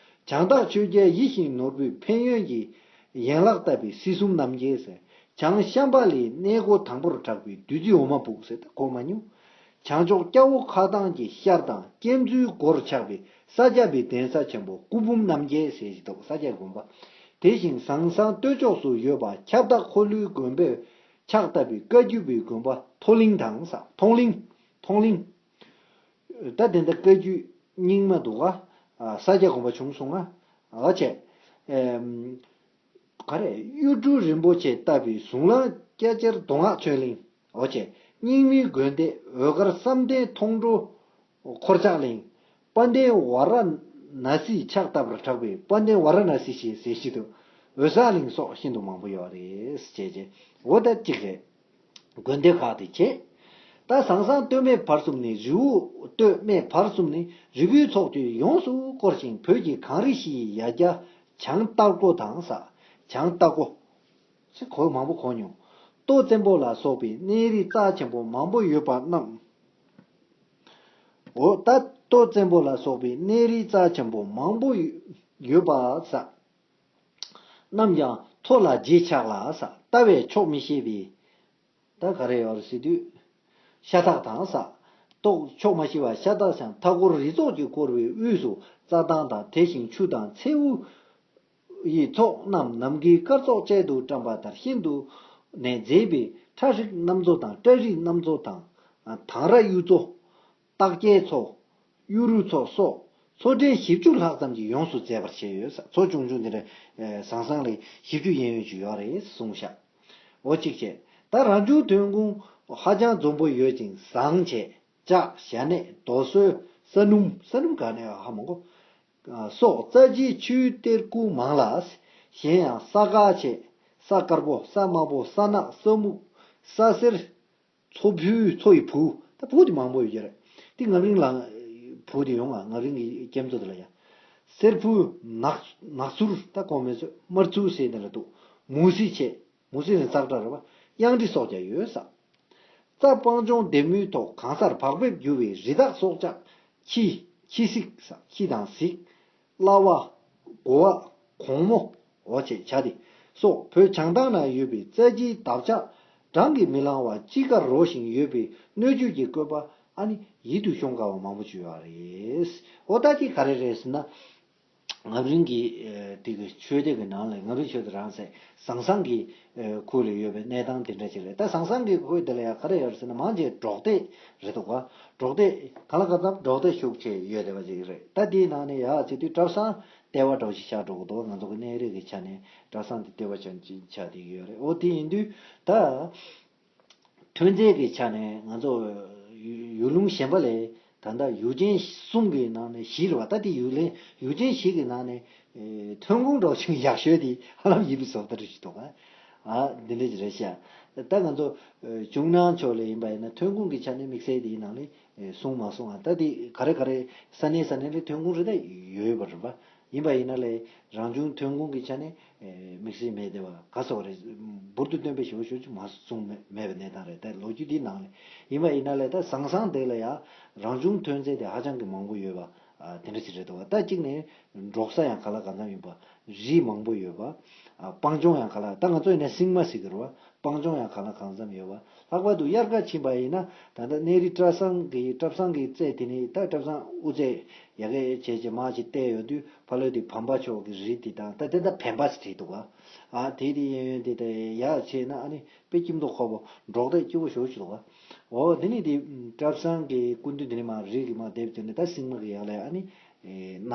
བྱང་སྟག་ཆོས་རྒྱལ་ཡིད་བཞིན་ནོར་བུའི་ཕན་ཡོན་གྱི་ཡན་ལག་བཏབ་པའི་སྲིད་གསུམ་རྣམ་རྒྱལ་ཟེར། བྱང་ཤམ་བྷ་ལའི་གནས་སྒོ་དང་པོར་གྲགས་པའི་བདུད་རྩི་འོ་མ་སྦུག་ཟེར། ད་གོ་མ་མྱོང་། བྱང་ཕྱོགས་སྐྱ་བོ་ཁ་ཐང་གི་ཤར་དང་སྐྱེམས་མཚོའི་སྒོར་ཆགས་པའི་ས་སྐྱ་པའི་གདན་ས་ཆེན་པོ་སྐུ་འབུམ་རྣམ་རྒྱལ་ཟེར་ཞིག་འདུག་ས་སྐྱ་དགོན་པ། དེ་བཞིན་ཟང་ཟང་སྟོད་ཕྱོགས་སུ་ཡོད་པ་ཁྱབ་བདག་འཁོར་ལོའི་དགོན་པས་ཕྱག་བཏབ་པའི་བཀའ་བརྒྱུད་པའི་དགོན་པ་མཐོ་གླིང་དང་ས། མཐོང་གླིང་། མཐོང་གླིང་། ད་དེ་འདྲ་བཀའ་བརྒྱུད་རྙིང་མ་འདུག་ག་ས་སྐྱ་དགོན་པ་བྱུང་སོང་ང་། འོ་བྱས། ག་རེ། གཡུ་འབྲུག་རིན་པོ་ཆེས་བཏབ་པའི་གཟུངས་ལམ་སྐྱ་ཆེར་མདོ་སྔགས་ཆོས་གླིང་། འོ་བྱས། རྙིང་མའི་དགོན་སྡེ་འོད་དཀར་བསམ་གཏན་མཐོང་གྲོལ་འཁོར་ཆགས་གླིང་། དཔལ་ལྡན་ཝཱ་ར་ཎ་སིས་ཕྱག་བཏབ་པར་གྲགས་པའི་དཔལ་ལྡན་ཝཱ་ར་ཎ་སི་ཞེས་ཟེར་བཞིན་དུ་འོད་གསལ་གླིང་སོགས་ཤིན་ཏུ་མང་པོ་ཡོད་རེད་ཅེས་བྱས། འོ་ད་གཅིག་རེད། དགོན་སྡེ་ཁག་དེ་བྱས། ད་ཟང་ཟིང་སྟོད་སྨད་བར་གསུམ་ནས་རི་བོ། སྟོད་སྨད་བར་གསུམ་ནས་རི་བོའི་ཚོགས་ཀྱིས་ཡོངས་སུ་བསྐོར་ཞིང་། བོད་ཀྱི་གངས་རི་བཞི་ཡི་ཡ་གྱལ་བྱང་ལྟ་སྒོ་དང་ས། བྱང་ལྟ་སྒོ། ཚེ་གོ་མང་པོ་གོ་མྱོང་། སྟོད་བཙན་པོ་ལ་སོགས་པའི་གནས་རི་རྩ་ཆེན་པོ་མང་པོ་ཡོད་པ་རྣམས། འོ་ད་སྟོད་བཙན་པོ་ལ་སོགས་པའི་གནས་རི་རྩ་ཆེན་པོ་མང་པོ་ཡོད་པ་ས། རྣམས་ཀྱང་མཐོ་ལ་རྗེས་ཆགས་ལ་ས། ལྟ་བས་ཆོག་མི་ཤེས་པའི། ད་ག་རེ་ཡོད་རེད་ཟེར་དུས། ཤ་སྟག་དང་ས། ཏོག་ཆོག་མ་ཤེས་པ་ཤ་སྟག་ཀྱང་མཐའ་སྐོར་རི་ཚོགས་ཀྱིས་བསྐོར་བའི་དབུས་སུ་རྩྭ་ཐང་དང་དེ་བཞིན་ཆུ་དང་མཚེའུ་ཡི་ཚོགས་རྣམས་ནམ་མཁའི་སྐར་ཚོགས་གཅལ་དུ་བཀྲམ་པ་ལྟར་ཤིན་ཏུ་ནས་མཛེས་པའི་ཁྲ་རིགས་རྣམ་ཚོ་དང་སྤྲ་རིགས་རྣམ་ཚོ་དང་། དང་ར་གཡུ་མཚོ། སྟག་སྐྱེས་མཚོ། གཡུ་རུ་མཚོ་སོགས་མཚོ་ཕྲན་བཞི་བཅུ་ལྷག་ཙམ་གྱིས་ཡོངས་སུ་མཛེས་པར་བྱས་ཡོད་ས། མཚོ་ཆུང་ཆུང་འདི་འདྲ་ཟང་ཟིང་ལ་བཞི་བཅུ་ཡན་ཡོད་ཅིག་ཡོད་རེད་གསུངས་ཤག་འོ་གཅིག་བྱས། ད་རང་བྱུང་ཐོན་ཁུངས་ཧ་ཅང་འཛོམས་པོ་ཡོད་ཅིང་ཟངས་བྱས། ལྕགས། ཞྭ་སྣེ། རྡོ་སོལ། ས་སྣུམ། ས་སྣུམ་ག་ནས་ཧ་མ་གོ། སོགས་རྩ་ཆེའི་ཆུའི་གཏེར་ཁུངས་མང་ལ། གཞན་ཡང་ས་དཀར་བྱས། ས་དཀར་པོ། ས་དམར་པོ། ས་ནག་ས་སྨུག་ས་སེར། མཚོ་བུ། མཚོ་ཡི་བུ། ད་བུ་དེ་མང་པོ་ཡོད་ཀྱི་རེད། དེ་རྔ་རིང་ལ་བུ་དེ་ཡོང་ང་། རྔ་རིང་གི་རྒྱ་མཚོ་དེ་ལ་ཡ། སེར་བུ། ནག་ནག་ཚུར། ད་གོང་མེད་ཚོད་དམར་ཚུར་ཟེར་དེ་ལ་འདུག་མུ་ཟི་བྱས། མུ་ཟི་ནི་ཙག་སྒྲ་རེད་པ། གཡང་འབྲི་སོགས་ཀྱང་ཡོད་ས། རྩྭ་སྤང་ལྗོངས་ལྡེ་མོའི་ཐོག་གང་སར་བག་ཕེབས་རྒྱུ་བའི་རི་དྭགས་སྲོག་ཆགས་ཁྱི། ཁྱི་སྲིག་ས། ཁྱི་དང་གཟིག་གླ་བ། གོ་བ། གོང་མོ། འོ་བྱས་བྱ་དེ་སོགས་བོད་བྱང་ཐང་ན་ཡོད་པའི་རྩྭ་ཁྱིའི་འདབ་ཆགས་གྲངས་ཀྱིས་མི་ལང་བ་དཔྱིད་ཀར་རོ་བཞིན་ཡོད་པའི་སྣོད་བཅུད་ཀྱི་བཀོད་པ་ཨ་ནི་ཡིད་དུ་ཤོང་དཀའ་བ་མང་པོ་ཅིག་ཡོད་རེད། འོ་ད་དེ་ག་རེ་རེད་ཟེར་ན། རྔ་རིང་གི་དེ་གི་ཆོས་སྡེ་གི་ནང་ལ་རྔ་རིང་ཆོས་སྡེ་རང་སའི་ཟང་ཟིང་གི་ཁུལ་ལ་ཡོད་པའི་གནས་སྟངས་དེ་འདྲ་ཅིག་རེད། ད་ཟང་ཟིང་གི་ཁུལ་དེ་ལ་ཡང་ག་རེ་ཡོད་རེད་ཟེར་ན། མང་ཆེ་འབྲོག་སྡེ་རེད་འདུག་ག་འབྲོག་སྡེ་གང་ལ་གང་འཚམ་འབྲོག་སྡེ་ཤུགས་ཆེ་ཡོད་བསྡད་པ་ཅིག་རེད། ད་དེའི་ནང་ནས་ཡག་ཅིག་དུས་གྲྭ་ཚང་ལྟེ་བ་འདྲ་བོ་ཞིག་ཆགས་འགྲོ་གི་འདུག་ང་ཚོ་གི་གནས་རིགས་ཀྱི་ཆ་ནས་གྲྭ་ཚང་དེ་ལྟེ་བ་ཆགས་ཆགས་བསྡད་ཀྱི་ཡོད་རེད། འོ་དེ་ཡིན་དུས་ད། ཐོན་རྫས་ཀྱི་ཆ་ནས་ང་ཚོ་ཡུལ་ལུང་གཞན་པ་ལས་ད་ལྟ་ཡུལ་ཅན་གསུམ་གྱི་ནང་ནས་བཞི་རེད་བ། ད་དེ་ཡུལ་ལན་ཡུལ་ཅན་བཞི་གི་ནང་ནས་ཐོན་ཁུངས་འགྲོ་ཆུང་ཡག་ཤོས་དེ་ཧ་ལམ་ཡིན་པའི་བཟོ་ལྟ་རེ་ཞིག་འདུག་ཨ་འདི་འདྲ་ཅིག་རེད་ཤག་ད་ང་ཚོ་ཇུང་ནང་ཕྱོགས་ལ་ཡིན་པ་ཡིན་ན་ཐོན་ཁུངས་ཀྱི་ཆ་ནས་དམིགས་བསལ་དེའི་ནང་ནས་གསུངས་མ་སོང་ཨ། ད་དེ་ག་རེ་ག་རེ་ས་གནས་ས་གནས་ལ་ཐོན་ཁུངས་རེ་ད་ཡོད་པ་རེད་བ། ཡིན་པ་ཡིན་ན་ལས་རང་བྱུང་ཐོན་ཁུངས་ཀྱི་ཆ་ནས་དམིགས་བསལ་མེད་དེ་བ་ག་སོགས་རེད། འབུར་དུ་བཏོན་པའི་ཞོ་ཞོ་ཅིག་མ་གསུངས་མེད་པའི་གནས་སྟངས་རེད། ད་ལོ་རྒྱུས་འདིའི་ནང་ལས་ཡིན་པ་ཡིན་ན་ལས་ད་ཟང་ཟིང་དེ་ལ་ཡང་རང་བྱུང་ཐོན་རྫས་དེ་ཧ་ཅང་གི་མང་པོ་ཡོད་པ་དེ་འདྲ་ཞིག་རེད་དོ། ད་གཅིག་ནས་འབྲོག་ས་ཡང་ག་ལ་གང་འཚམ་ཡོད་པ། རི་མང་པོ་ཡོད་པ། སྤང་ལྗོངས་ཡང་ག་ལ་ད་ང་ཚོ་ཡིན་ན་སྲིང་མ་ཟེར་གི་རེད་བ། སྤང་ལྗོངས་ཡང་གང་ལ་གང་འཚམ་ཡོད་པ། ལྷག་པར་དུ་དབྱར་ཁ་ཕྱིན་པ་ཡིན་ན་ད་ལྟ་གནས་རི་གྲྭ་ཚང་གི་གྲྭ་ཚང་གི་རྩེ་དེ་ནི་ད་གྲྭ་ཚང་དབུ་རྩེ་ཡ་གི་བྱས་བྱས་མ་ཅིག་བལྟས་ཡོང་དུས་ཕ་ལོས་དེ་བམ་པ་ཕྱོགས་ཀྱི་རི་དེ་དང་ད་དེ་ད་བེམ་པ་ཟེར་བྲིས་འདུག་ག་ཨ་དེ་དེ་ཡིན་ཡོང་དེ་ད་ཡ་བྱས་ན་ཨ་ནི་དཔེ་སྐྱིད་མདོག་ཁ་པོ་འབྲོག་སྡེ་སྐྱིད་པོ་ཞོ་ཞིག་འདུག་ག་འོ་དེ་ནི་དེ་གྲྭ་ཚང་གི་སྐུ་མདུན་དེ་ནི་མ་རི་གི་མ་དེབ་དེ་ནི་ད་སྲིང་མ་གི་ཡ་ལ་ཨ་ནི་ནག་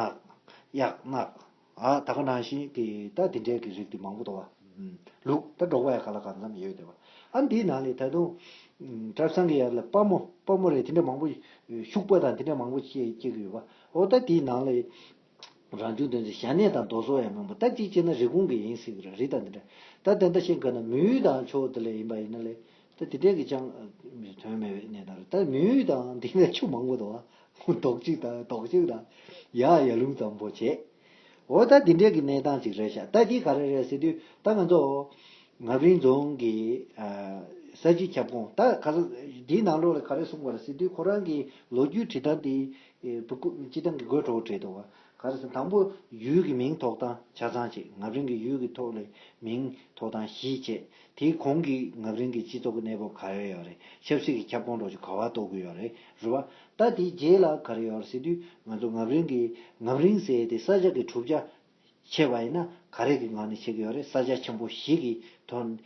གཡག་ནག་ཨ་ད་ག་ནང་བཞིན་གྱི་ད་དེ་འདྲའི་གི་རིགས་དེ་མང་པོ་འདུག་བ། ལུག་ད་འབྲོག་པ་ཡང་ག་ལ་གང་འཚམ་ཡོད་དེ་བ། ཨ་འདིའི་ནང་ལས་ད་དུང་གྲྭ་ཚང་གི་ཡར་ལ་དཔའ་མོ་དཔའ་མོ་རེད། དེ་འདྲ་མང་པོ་ཤུག་པ་དང་དེ་འདྲ་མང་པོ་སྐྱེ་སྐྱེ་གི་ཡོད་བ། འོ་ད་དེའི་ནང་ལས་རང་བྱུང་ཐོན་རྫས་ཞྭ་སྣེ་དང་རྡོ་སོལ་ཡང་མང་པོ། ད་གཅིག་བྱས་ན་རི་ཁུང་གི་ཡིན་སྲིད་གི་རེད། རི་དང་དེ་འདྲ་ད་དེ་འདྲ་ཤེས་ག་ན་མུའུ་དང་ཕྱོགས་དེ་ལ་ཡིན་པ་ཡིན་ན་ལས། ད་དེ་འདྲའི་གི་ཅང་ཐོན་མེད་པའི་གནས་སྟངས་རེད། ད་མུའུ་དང་འདི་ནས་ཆུ་མང་པོ་འདུག་ཨ། རྡོག་གཅིག་དང་རྡོག་གཅིག་དང་ཡ་ཡ་ལུང་ཙམ་པོ་བྱས། འོ་ད་འདི་འདྲའི་གི་གནས་སྟངས་ཅིག་རེད་ཤག་ད་འདི་ག་རེ་རེད་ཟེར་དུས་ད་ང་ཚོ་ངམ་རིང་རྫོང་གི་ས་སྤྱིལ་ཁྱབ་ཁོངས་ད་ག་ས་འདིའི་ནང་ལོགས་ལ་ག་རེ་གསུངས་པ་རེད་ཟེར་དུས་ཁོ་རང་གི་ལོ་རྒྱུས་བྲིས་སྟངས་དེ་སྤྱིར་བཏང་གི་དགོད་བྲོ་བྲིས་འདུག་བ། ག་རེ་ཟེར་དང་པོ་ཡུལ་གྱི་མིང་ཐོགས་སྟངས་ཆ་ཚང་བྱས། ངམ་རིང་གི་ཡུལ་གྱི་ཐོག་ལས་མིང་ཐོགས་སྟངས་བཞི་བྱས། དེའི་གོང་གི་ངམ་རིང་གི་སྤྱི་ཚོགས་ཀྱི་གནས་བབ་ག་རེ་ཡོད་རེད། ཆབ་སྲིད་ཀྱི་ཁྱབ་ཁོངས་འདྲ་ཅིག་ག་བ་གཏོགས་ཀྱི་ཡོད་རེད། རེད་བ། ད་དེའི་རྗེས་ལ་ག་རེ་ཡོད་རེད་ཟེར་དུས་ང་ཚོ་ངམ་རིང་གི་ངམ་རིང་ཟེར་དེ་ས་ཆ་གི་གྲུབ་ཆ་བྱས་པ་ཡིན་ན་ག་རེ་གི་ངང་ནས་བྱེད་ཀྱི་ཡོད་རེད། ས་ཆ་ཆེན་པོ་བཞི་གི་ཐོག་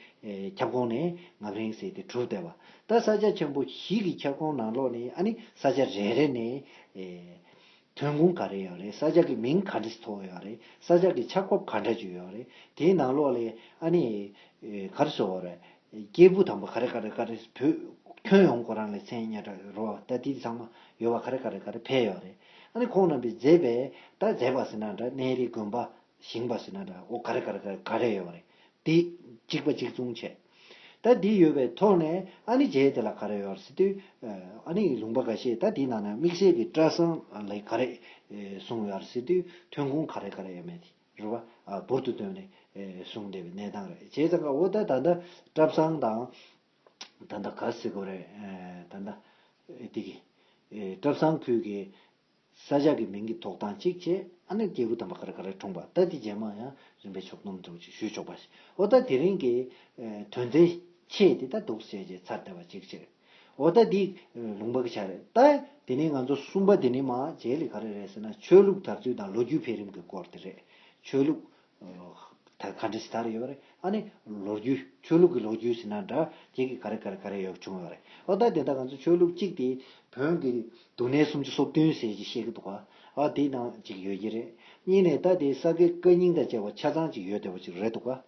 ཁྱབ་ཁོངས་ནས་ངམ་རིང་ཟེར་དེ་གྲུབ་བསྡད་པ། ད་ས་ཆ་ཆེན་པོ་བཞི་གི་ཁྱབ་ཁོངས་ནང་ལོགས་ནས་ཨ་ནི་ས་ཆ་རེ་རེ་ནས། ཐོན་ཁུངས་ག་རེ་ཡོད་རེད། ས་ཆ་གི་མིང་ག་འདྲས་ཐོགས་ཡོད་རེད། ས་ཆ་གི་ཆགས་བབ་ག་འདྲ་ཅིག་ཡོད་རེད། དེའི་ནང་ལོགས་ལ་ཨ་ནི་ག་རེ་ཟེར་དགོས་རེད། སྐྱེས་བུ་དམ་པ་ག་རེ་ག་རེ་ག་རེ་བོད་ཁྱོན་ཡོངས་ཁོ་རང་ལ་མཚན་སྙན་གྲགས་རོ་ད་དེ་ཚང་མ་ཡོད་པ་ག་རེ་ག་རེ་ག་རེ་ཕེབས་ཡོད་རེད། ཨ་ནི་ཁོང་རྣམ་པས་མཛད་པའི་ད་མཛད་པ་ཟེར་ན་འདྲ། གནས་རི་དགོན་པ་ཞིང་པ་ཟེར་ན་འདྲ། འོ་ག་རེ་ག་རེ་ག་རེ་ག་རེ་ཡོད་རེད། དེ་གཅིག་པ་གཅིག་མཚུངས་བྱས། ད་འདི་ཡོད་པའི་ཐོག་ནས་ཨ་ནི་རྗེས་དེ་ལ་ག་རེ་ཡོད་རེད་ཟེར་དུས། ཨ་ནི་ལུང་པ་འགའ་ཤས་ད་འདི་ནང་ན་དམིགས་བསལ་གྱི་སྐྲ་བཟང་ལ་ག་རེ་གསུངས་ཡོད་རེད་ཟེར་དུས། ཐོན་ཁུངས་ག་རེ་ག་རེ་ཡོད་མེད་དེ་རེད་བ། འབུར་དུ་བཏོན་ནས་གསུངས་བསྡད་པའི་གནས་སྟངས་རེད། བྱས་ཙང་ཀ་འོ་ད་ད་ལྟ་སྐྲ་བཟང་དང་། ད་ལྟ་ག་ཟེར་དགོས་རེད། ད་ལྟ་དེ་གི་སྐྲ་བཟང་ཁུལ་གྱི་ས་ཆ་གི་མིང་གི་ཐོག་དང་གཅིག་བྱས། ཨ་ནི་སྐྱེ་དགུ་དམ་པ་ག་རེ་ག་རེ་འཁྲུངས་པ། ད་དེ་རྗེས་མ་ཡང་རིམ་པས་ཕྱོགས་བསྡོམས་འདྲ་བོ་ཅིག་ཞུས་ཆོག་པ་ཞིག་འོ་ད་དེ་རིང་གི་དོན་ཚན་ཆེ་དེ་ད་འདུག་བྱས་བྱས་ཚར་བསྡད་པ་གཅིག་བྱས། འོ་ད་འདི་ལུང་པ་གི་ཆ་རེད། ད་དེ་ནས་ང་ཚོ་གསུམ་པ་དེ་ནས་མ་རྗེས་ལ་ག་རེ་རེད་ཟེར་ན། ཆོས་ལུགས་དར་ཚུལ་དང་ལོ་རྒྱུས་འཕེལ་རིམ་གྱི་སྐོར་དེ་རེད། ཆོས་ལུགས་ད་ག་འདྲ་ཞིག་དར་ཡོད་པ་རེད། ཨ་ནི་ལོ་རྒྱུས། ཆོས་ལུགས་ཀྱི་ལོ་རྒྱུས་ཟེར་ན་འདྲ། དེ་གི་ག་རེ་ག་རེ་ག་རེ་ཡོད་བྱུང་ཡོད་པ་རེད། འོ་ད་དེ་ད་ང་ཚོ་ཆོས་ལུགས་གཅིག་དེ་བོན་གྱི་འབྲུ་གནས་སུམ་ཅུ་སོ་བདུན་ཟེར་གྱི་བཤད་ཀྱི་འདུག་ག་འོ་དེ་ནང་གཅིག་ཡོད་ཀྱི་རེད། གཉིས་ནས་ད་དེ་ས་དགེ་བཀའ་རྙིང་དང་བཅས་པ་ཆ་ཚང་གཅིག་ཡོད་བསྡད་པ་ཅིག་རེད་འདུག་ག་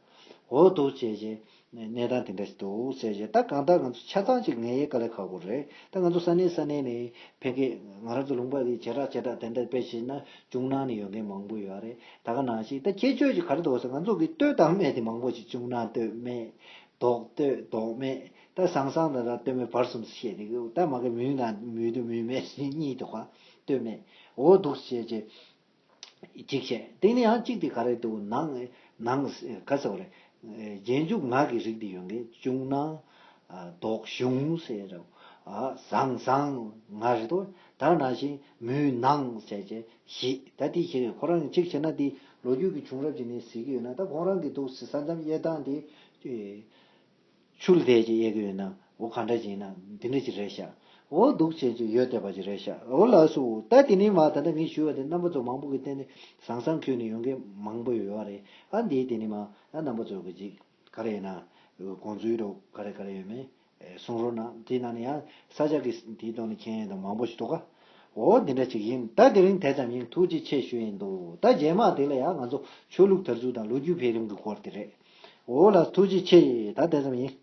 འོ་འདུག་བྱས་བྱས་གནས་སྟངས་དེ་འདྲ་ཞིག་འདུག་ཟེར་བྱས། ད་གང་ལྟར་ང་ཚོ་ཆ་ཚང་ཅིག་ངེས་ཡས་དཀའ་ལས་ཁག་པོ་རེད། ད་ང་ཚོ་ས་གནས་ས་གནས་ནས་ཕ་གི་ང་རང་ཚོ་ལུང་པ་དེ་བྱེ་བྲག་བྱེ་བྲག་དེ་འདྲ་དཔེ་བྱས་ན་ཅུང་ནང་ནས་ཡོད་མཁན་མང་པོ་ཡོད་རེད། ད་ག་ནང་བཞིན་ད་ཁྱད་ཆོས་ཅིག་ག་རེ་འདུག་ཟེར། ང་ཚོ་གི་སྟོད་དང་སྨད་དེ་མང་པོ་ཞིག་ཅུང་ནང་སྟོད་སྨད། རྡོག་སྟོད་རྡོག་སྨད། ད་ཟང་ཟང་དང་ད་སྟོད་སྨད་བར་གསུམ་ཞེས་དེ་གི་ད་མ་གི་མུན་དང་མུན་དུ་མུན་སྨད་གཉིས་འདུག་ག་སྟོད་སྨད། འོ་འདུག་བྱས་བྱས། གཅིག་བྱས། དེ་ནས་ཡང་གཅིག་དེ་ག་རེ་འདུག་ནང་ནང་ག་ཟེར་བ་རེད། རྗེས་འཇུག་ངག་གི་རིགས་དེ་ཡོད་མཁན། ཅུང་ནང་། རྡོག་གཞུང་ཟེར་རོ། ཟང་ཟང་ང་རེད་དོ། ད་ནང་བཞིན་མུན་ནང་ཟེར་བྱས་བཞི། ད་དེ་བཞི་རེད། ཁོ་རང་གཅིག་བྱས་ན་དེ་ལོ་རྒྱུས་ཀྱི་བྱུང་རབས་ཀྱི་ནས་གཟིགས་ཀྱི་ཡོད་ན། ད་ཁོང་རང་གི་འདུག་ས་མཚམས་དབྱེ་སྟངས་དེ། ཆུ་ལ་བསྡད་ཅིག་དབྱེ་གི་ཡོད་ན་འོ་ག་འདྲ་ཅིག་ཡིན་ན་འདི་འདྲ་ཅིག་རེད་ཤག་འོ་འདུག་བྱས་ཅིག་ཡོད་བསྡད་པ་ཅིག་རེད་ཤག་འོ་ལགས་སོ། ད་དེ་ནས་མ་ད་ལྟ་ངས་ཞུས་པ་དེ་རྣམ་པ་ཚོ་མང་པོ་གི་སྟེང་ནས་ཟང་ཟང་ཁུལ་ནས་ཡོང་མཁན་མང་པོ་ཡོད་རེད། ཨ་འདི་དེ་ནས་མ་ཨ་རྣམ་པ་ཚོ་གི་ཅིག་ག་རེ་ཡིན་ན་དགོངས་ཚུལ་རོ་ག་རེ་ག་རེ་ཡོད་མེད་གསུང་རོགས་གནང་། དེ་ནང་ནས་ཡང་ས་ཆ་གི་དེའི་ཐོག་ནས་མཁྱེན་ཡོན་དང་མང་པོ་ཞིག་འདུག་ག་འོ་འདི་འདྲ་ཅིག་ཡིན། ད་དེ་རིང་དེ་ཙམ་ཡིན། ཐུགས་རྗེ་ཆེ་ཞུ་ཡིན་འདུག་ད་རྗེས་མ་དེ་ལ་ཡང་ང་ཚོ་ཆོས་ལུགས་དར་ཚུལ་དང་ལོ་རྒྱུས་འཕེལ་རིམ་གྱི་སྐོར་དེ་རེད། འོ་ལགས་ཐུགས་རྗེ་ཆེ། ད་དེ་ཙམ་ཡིན།